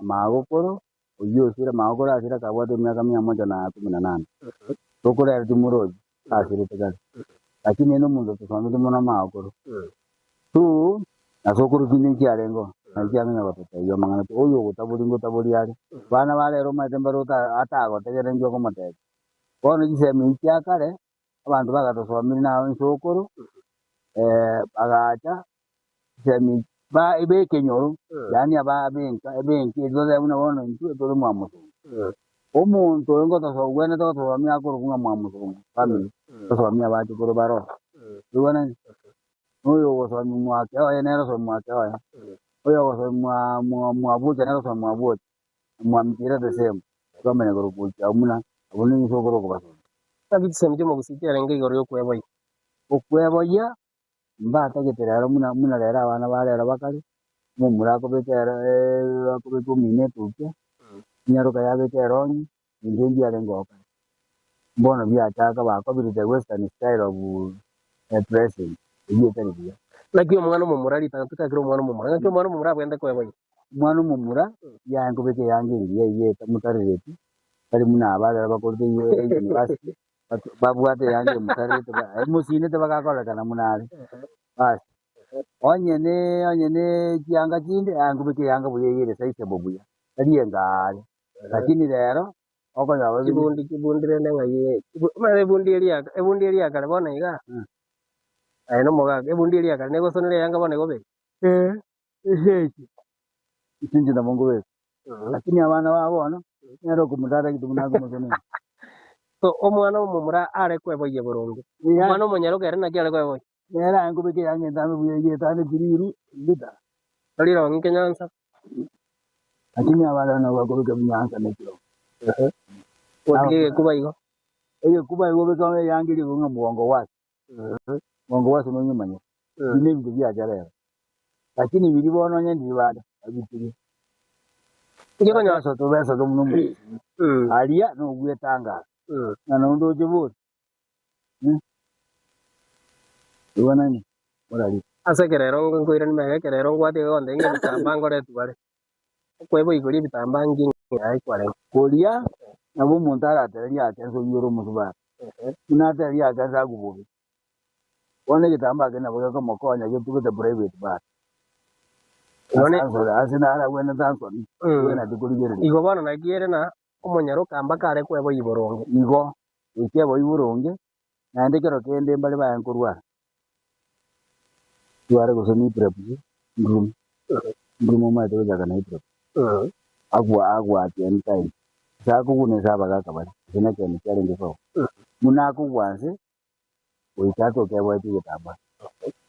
Speaker 4: amagokoro, oyio osire magokoro asire akabwate emiaka mia moja na kumi na nane. Sokoro ere timorochi, asirete kare. Lakini ere nomonto otosomete mono amagokoro. Two, na sokoro kinde nkiarenge oo, naki kiang'ina gototebia amang'ana pi, oyo ogotaboria ngotaboria are. Abana ba rero omanyete mbare ota atagotegerera inki okomotebia. Bono chisemi echi chia kare, abanto bagatosomire na ensokoro, bagacha chisemi ba ebekenyoro, yaani aba abenka ebenki erio totebe buna bono intwe tore mwa mosongo. Omonto oyo ngotoso ogwenerete gotosomia akorokwa ng'a mwa mosongo family, tosomie abachokoro baroo. Oigwanani? Na oyo ogosomia mwake oye nere osomia mwake oye, oyo ogosomia mwa mwa mwabucha nere osomia mwabucha, na mwamikira the same, twamanya korokwa gochia abwo buna abwo nigo ase okorokwa basomia.
Speaker 3: Naki chisemi chi'omogusii chiarenge igoro y'okweboyia.
Speaker 4: Okweboyia mbatagete rero buna buna rero abana ba rero bakare, omomura akobeka ero akobeka omino etukia, enyaroka yabeka erongi, intwe mbiarenge oo kare. Bono biachaka bakobire the western style of dressing, eyio etari buya.
Speaker 3: Naki omwana omomura ritang'ani tochakere omwana omomura, ng'aki omwana omomura abwenerete kweboyia?
Speaker 4: Omwana omomura yaye nkobeka eyanga engiya eyio etamotarereti, tari buna aba rero bakorete university, babwate eyanga emotarerete emosinete bagakorekana buna are. Basi, onye ne onye ne chianga chinde, aye nkobeka eyanga buya eyio ere sizable buya, tari engaare. Lakini rero, okonyora babiri.
Speaker 3: Chibundi chibundi rende ng'ai omanyete ebundi eria ya ebundi eria ya kare bono iga, aye na omogaka, ebundi eria ya kare negosonera eyanga bono iga obeke.
Speaker 4: Echi inche nabo nkobeka, lakini abana ba bono nere okomotara egento buna akomosonera.
Speaker 3: So omwana omomura are kweboyia boronge, omwana omonyaroka ere naki are kweboyia?
Speaker 4: Nere aye nkobeka eyanga entambe buya eyio etandeti riru rita.
Speaker 3: Tari rong'i kenyansa.
Speaker 4: Lakini abana nabo bakobeka ebinyansa ne chirongi.
Speaker 3: Gotiga egekuba igo.
Speaker 4: Egekuba igo obeke eyanga eria ng'a mogongo gwase. Mogongo gwase nonyomanyete. Ebi nebinto biacha rero. Lakini biria bono onye ndiri bande babitirie.
Speaker 3: Inche
Speaker 4: Besote obesote buna omoiseke. Aria nogwetangasa. Ng'a nonde oche bori. Igo nani orarire?
Speaker 3: Ase ekerero nkoirania magega ekerero ngwate iga gontebia ng'a ebitambaa ngoretwe bare. Okweboa igoro ebitambaa nki ng'a kwarenge.
Speaker 4: Koria nabo omonto aratere riacha ense oyio ore omosubati, buna atere riacha ense agwo bobe. Bono egetambaa keria nabo gekomokonya getugete private part. Ase naragwene Samson, bwenati korigereria.
Speaker 3: Igo bono naki ere na omonyaroka mpaka are kweboyia boronge.
Speaker 4: Igo, goika eboyie boronge, naende kero kende mbare baye nkorwara. Rware gose ni epilepsy, ndurume, ndurume omanyete gochaka na epilepsy. Agwo agwo at any time. Ase akoguna ase abagaka baria, gose na ekeeni kiarenge sobo. Buna akogwa nse, goika atoke eboetie egetambaa,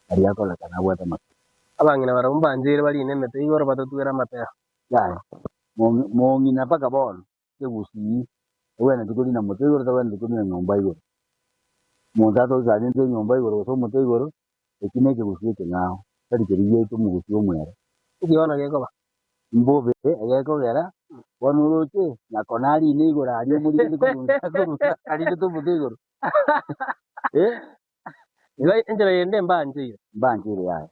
Speaker 4: aria akorekana abwate amatuko.
Speaker 3: Abang'ina barabwo mbancheire barine emete igoro batotwere amapera.
Speaker 4: Yaya, mong'ina mpaka bono, kegusii, tagwenereti korina mote igoro, tagwenereti korina nyomba igoro. Omonto atoke arente enyomba igoro gose omote igoro, eki na ekegusii ekeng'ao, tari keria giaito omogusii omwere.
Speaker 3: Inki bono gekoba?
Speaker 4: Mbobe egekogera, bono oroche, nyakona arine igoro aria omorigete korwa korwa arinete omote igoro. Eh?
Speaker 3: Igo enchera yende mbancheire.
Speaker 4: Mbancheire yaya.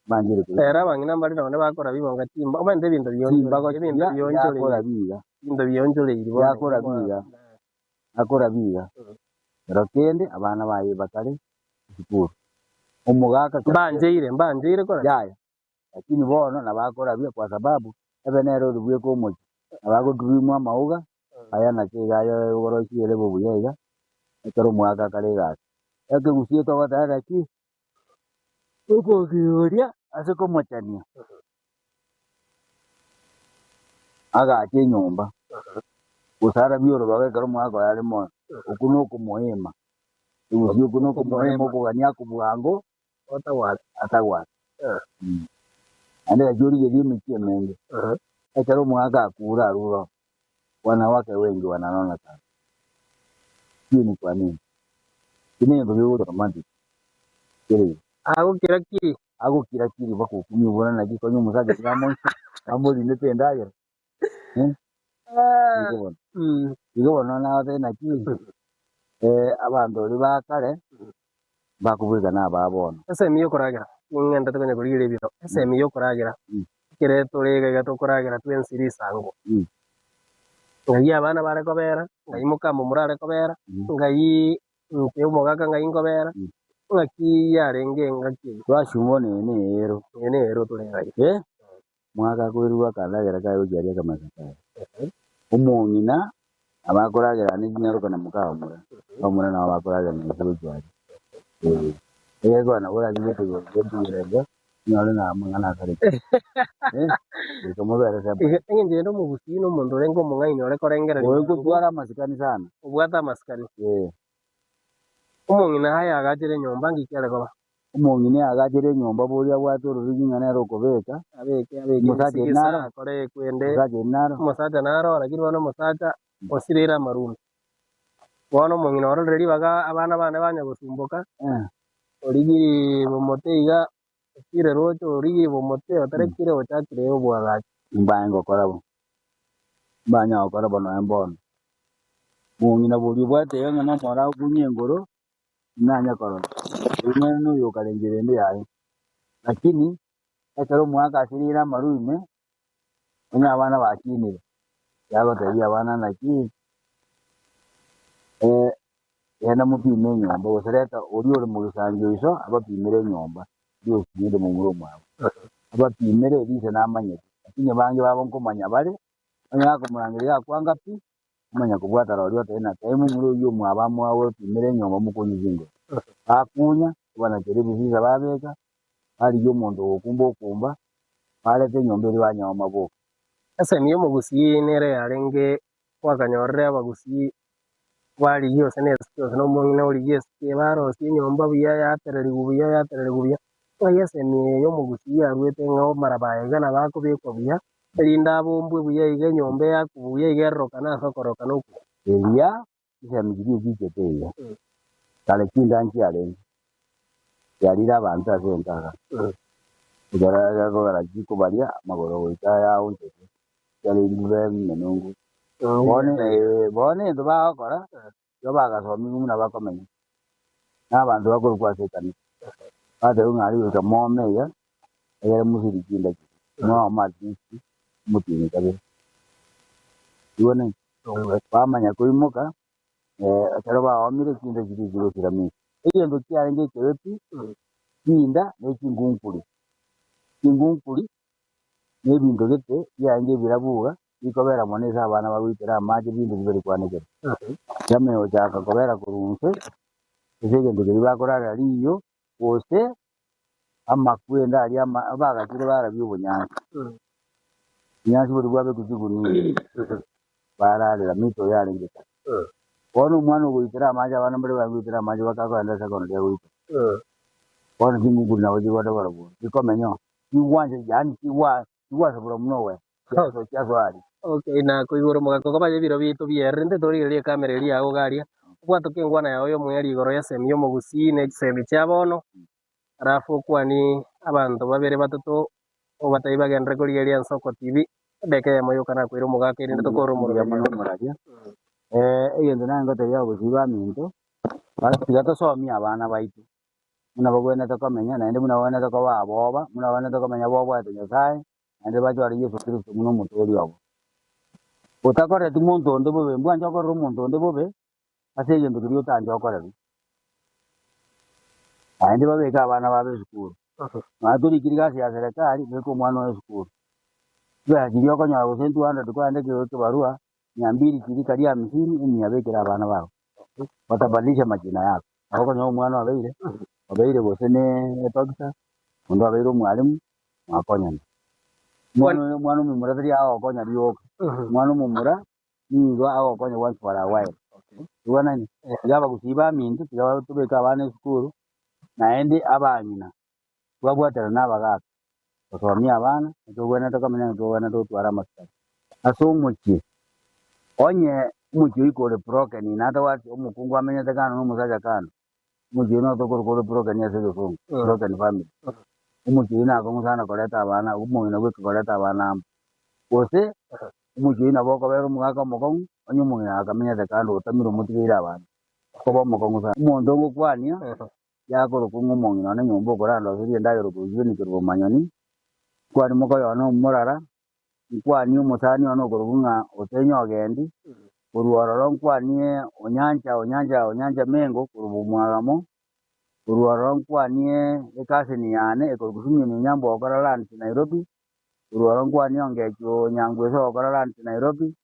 Speaker 4: Mbancheire korwa.
Speaker 3: Ere abang'ina mbare nonye bakora bibonga chimba, omanyete ebinto
Speaker 4: Chimbago
Speaker 3: bionchoreiri, ebinto
Speaker 4: chiria
Speaker 3: bionchoreiri,
Speaker 4: yakora biga.
Speaker 3: ebinto bionchoreiri bono
Speaker 4: Yakora biga. Akora biga. Kero kende abana baye bakare esukuru. Omogaka kero kende.
Speaker 3: Mbancheire, mbancheire kora.
Speaker 4: Yaya. Lakini bono nabakora buya kwa sababu ebe nere ore bweka omochie, nabo agoturimwa amauga aya naki iga aye ogorosia erebe buya iga, ekero omwaka akare egasi. Ekegusii togoteba gaki, okogiuria ase komochania, agache enyomba, gose arabie orobago ekero omwaka oye are moyo, okwo nokomoema, ekegusii okwo nokomoema okogania akobwango.
Speaker 3: Otagwate.
Speaker 4: Atagwate. Naende gaki origererie emechie emenge, ekero omogaka akure arure oo, wanawake wengi wananona sana. Sijui ni kwa nini. Eki negento kegocha romantic kere igo.
Speaker 3: Agokira kiri.
Speaker 4: Agokira kiri mpaka okumia obona naki konya omosacha nigo amo amorinete endagera. Eh? Igo bono. Igo bono nagotebia naki, abanto baria ba kare, mbakobweka naba bono.
Speaker 3: Esemi y'okoragera, ning'endete konya korigereria ebinto, esemi y'okoragera, ekere tore iga iga tokoragera twensi risango, ng'ai abana bare kobera, ng'ai moka momura are kobera, ng'ai inche omogaka ng'ai nkobera, ng'aki yarenge engaki eyio.
Speaker 4: Twasumwa neye neyero.
Speaker 3: Eye neyero tore iga iga.
Speaker 4: Eh, mwaka akoirwa akandagera kaye gochia aria akamesa kaye. Omong'ina nabo akoragera ne chinyaroka na moka omura, abamura nabo bakoragera na ise gochia aria. Eh, egekora nabo orachie gotigera iga, onyore ng'a amang'ana asareke. Eh, goika mobere separate.
Speaker 3: Iga eng'encho ende omogusii na omonto orenge omong'aini ore korengereria
Speaker 4: Oyo
Speaker 3: bwango,
Speaker 4: gotwara amasikani sana.
Speaker 3: obwate amasikani.
Speaker 4: Eh.
Speaker 3: Omong'ina aye agachere enyomba ngiki are koba.
Speaker 4: Omong'ina agachere enyomba boria abwate ororigi ng'a nere okobeka,
Speaker 3: Abeke abeke
Speaker 4: omosacha eri
Speaker 3: ebisigisa
Speaker 4: naro,
Speaker 3: akore ekwende,
Speaker 4: omosacha eri naro.
Speaker 3: omosacha naro lakini bono omosacha osireire amaruma. Bono omong'ina ororire ribaga abana bane banya gosumboka,
Speaker 4: Eh.
Speaker 3: Origirie bomote iga, ochire roche origirie bomote otarekire ochakire obwagachi.
Speaker 4: Mbae ngokora bo, mbanya gokora bo nonya mbono. Mong'ina boria obwate iga ng'a nomoro akunye engoro, inanye korora, oyio nere noyo okare enchera ende yaye. Lakini ekero omwaka asirire amaru ime, onye abana bakinire, yagotebia abana naki, genda mopime enyomba, gose reta oria ore mogisangio iso abapimere enyomba, oria osinyete momura omwabo, abapimere erio ise namanyete. Lakini abange babo nkomanya bare, onye gakomorangeria gakwanga pi, omanya kobwata roria otebe ng'a tebia momura oyio omwabo amoapimere enyomba mokunye chinguru. Bakunya, obanachere ebisisa babeka, barigia omonto ogokumba okumba, barete enyomba eria banyaoma boka.
Speaker 3: Esemi y'omogusii nere yarenge gwakanyorire abagusii barigia gose na esike gose na omong'ina origia esike, barosia enyomba buya yatererigwa buya yatererigwa buya. Ng'ai esemi eye y'omogusii yaruete ng'a amaraba aya iga nabo akobekwa buya, erinde abombwe buya iga enyomba eyakwe buya iga erorokane ase okororokana okuya.
Speaker 4: Eria chisemi chiria echichete iga, kare chinda nchiarenge, chiarire abanto ase enkaga, ekero gekogera chikobaria amagoro goika yaonchoke, chiarenge be emenungu. Bono bono egento bagokora, igo bagasomigwa buna bakomenya, na abanto bakorokwa ase ekanisa, batebiwa ng'a aria goika moome iga, egere mosirie chinda chiria, moome at least omotienyi kabere. Igwe Bamanya koimoka, ekero baomire chinda chiria chigosira minto. Egento kiarenge ekebe pi, chinda ne chingunkuri. Chingunkuri na ebinto gete biarenge ebirabu iga, bikobera mono ase abana bagoitera amache binto tibari kwanekerwa. Chiamanya gochaka kobera korwa inse, ase egento keria bakorarera riyo, gose amakwenda aria bagachire barabia obonyansi. Obonyansi boria bwabekwa chigunia bararera mito yarenge kare. Bono omwana ogoitera amache abana mbare bagoitera amache bakagoenda ase ekonori agoitera. Bono ching'ung'uri nabo chigocha barabwo chikomenya oo, chigwancha yaani chigwa chigwasabora buna owe chiaso chiasoa aria.
Speaker 3: Okay, na koigora omogaka okoba ebiro biaito bierire, intwe torigereria ekamera eria yago iga aria, obwatoke enkwana yao y'omweeri igoro y'esemi y'omogusii ne chisemi chia bono, alafu okwanie abanto babere batato obatebi bagenderere korigereria Ensoko TV, edageka eyemo yoka nakoira omogaka erinde tokore
Speaker 4: Mbuya
Speaker 3: omoroberio.
Speaker 4: mono omoraria. Egento naye ngotebia abagusii baminto, bas tiga tosomie abana baito, buna bagwenerete komenya naende buna bagwenerete koba aboba, buna bagwenerete komenya bobwate Nyasaye, naende bachore Yeso Kristo buna Omotoori obo. Otakoreti monto onde bobe, mbwanche okorera omonto onde bobe ase egento keria otanche okorerwe. Naende babeke abana babo esukuru. Nonya torikiri gasi ya serekari, beka omwana oye esukuru. Chibesa chiria okonyora gose 200 kwaende ekebarua, mia mbili chiria karia hamsini, emia bekera abana bago. Watabadilisha majina yako. Nabo okonyora omwana obeire, obeire gose ne edoctor, onde obeire omwalimu, mwakonyana. Omwana oyo omwana omomura tari agokonya rioka, omwana omomura nigo agokonya once for a while. Igwanani? Iga abagusii baminto tiga tobeke abana esukuru, naende abang'ina twabwaterana na abagaka gosomia abana, ntobwenerete komenya ng'a ntobwenerete gotwara amasikani. Ase omochie, onye omochie oika ore broken natabwati omokungu amenyete kando na omosacha kando, omochie oyio notokorokwa ore broken ase egesongo, broken family. Omochie oyio nakong'u sana koreta abana, omong'ina bweka koreta abana amo. Gose omochie oyio nabo okobera omogaka omokong'u, onye omong'ina akamenyete kando otamire omotigeire abana, okoba omokong'u sana. Omonto ogokwania, yakorokwa ng'a omong'ina one nyomba okorandoseria endagera okoigwenia korwa bomanyoni, nkwani moka one omorara, nkwanie omosani one okorokwa ng'a Otenyo Ogendi, korwa ororo nkwanie Onyancha Onyancha Onyancha Mengo korwa Bomwagamo, korwa ororo nkwanie ekaseni yane ekorokwa Simeon Onyambo ogokora lunch Nairobi, korwa ororo nkwanie Ongechi Onyangwese ogokora lunch Nairobi,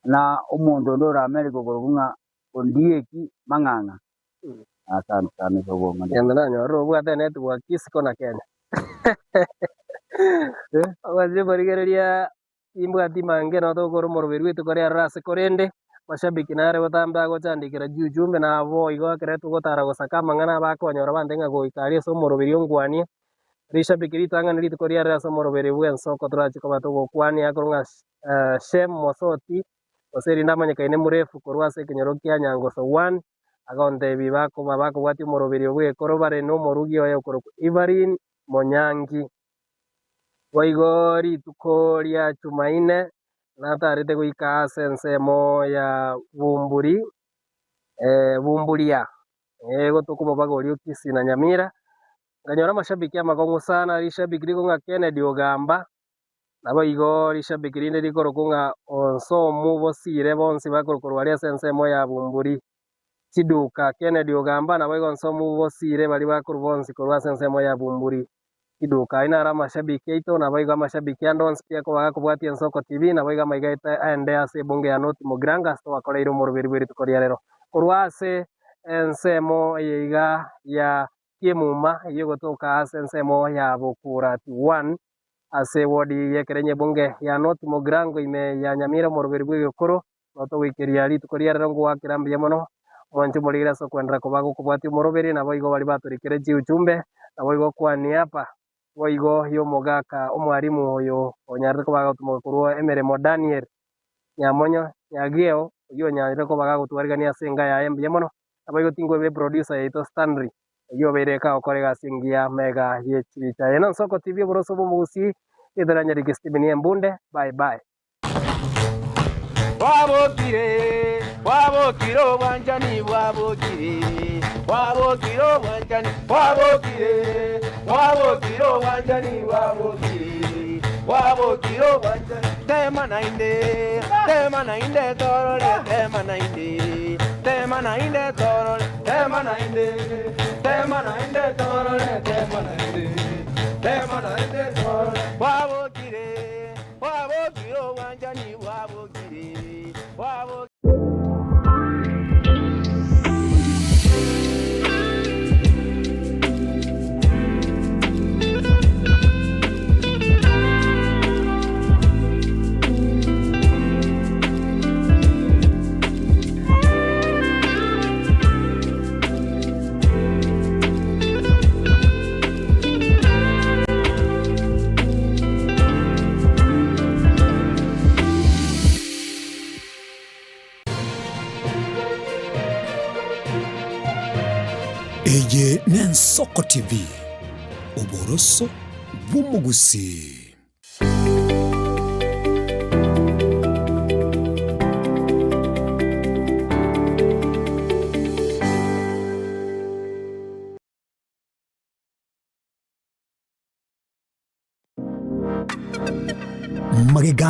Speaker 4: na omonto onde ore America okorokwa ng'a Ondieki Mang'ang'a. Asante sana ase obong'aini.
Speaker 3: Gento nanyorire obwate network isiko na Kenya. Obwanchire korigereria timbwati mange nabo togokora omoroberi bw'rituko riaroro ase korende, mashabiki nare botambe agochandikera juu ujumbe nabo igo ekero togotara gosaka amang'ana abakonyora bande ng'a goika aria ase omoroberi ongwanie, rishabiki ritang'ani rituko riaroro ase omoroberi bw'ensoko torache koba togokwania korwa ng'a Shem Mosoti, gose erinde amanyekaine murefu korwa ase ekenyoro kia Nyangoso one. Agontebia bakoba bakobwatia omoroberio bw'ekoro bare nomorugi oye okorokwa Evelyn Monyangi. Boigo rituko ria Chumaine natarete goika ase ensemo ya Bumburi, Bumburia, egotoka omobaga oria o Kisii na Nyamira, nkanyora amashabiki amakong'u sana, rishabiki riko ng'a Kennedy Ogamba, Naboigo rishabiki rinde rikorokwa ng'a Onsomu Bosire bonsi bakorokwa aria ase ensemo ya Bumburi Chiduka. Kennedy Ogamba naboigo Onsomu Bosire baria bakorwa bonsi korwa ase ensemo ya Bumburi Chiduka. Ayio naro amashabiki aito naboigo amashabiki ande onsi pi akoba gakobwatia Ensoko TV naboigo amaiga aito aende ase ebunge ya North Mugirango ase twakoreire omoroberi bwe rituko ria rero. Korwa ase ensemo eye iga ya Kiemuma eyio egotoka ase ensemo ya Bokurati 1 Ase ewodi y'ekerenyo ebunge ya North Mugirango ime ya Nyamira omoroberi bw'egekoro notogoikeria rituko ria rero ngoakera mbuya mono mwanche omorigere ase okwenderera koba gokobwatia omoroberi naboigo baria batorikere chiuchumbe naboigo kwaniaba boigo y'omogaka omwalimu oyo onyarete koba agotumoka korwa emeremo Daniel Nyamonyo Nyageo oyio onyarete koba gagotwarigania ase enka yaye mbuya mono Naboigo tinkwebire producer yaito Stanley oyio obeire kagokora egasi engiya mega ye chibicha. Eye nonsoko TV oboroso bw'omogusii rieta ria Nyariki Stephen Embunde bye bye.
Speaker 2: Bwabokire, bwabokire obwanchani bwabokire, bwabokire obwanchani bwabokire, bwabokire obwanchani bwabokire, bwabokire obwanchani. Tema naende, tema naende torore, tema naende. Tema naende torore, tema naende, tema naende torore, tema naende, tema naende torore. Bwabokire, bwabokire obwanchani bwabokire, bwabokire.
Speaker 1: Eye n'Ensoko TV, oboroso bw'omogusii. Magega.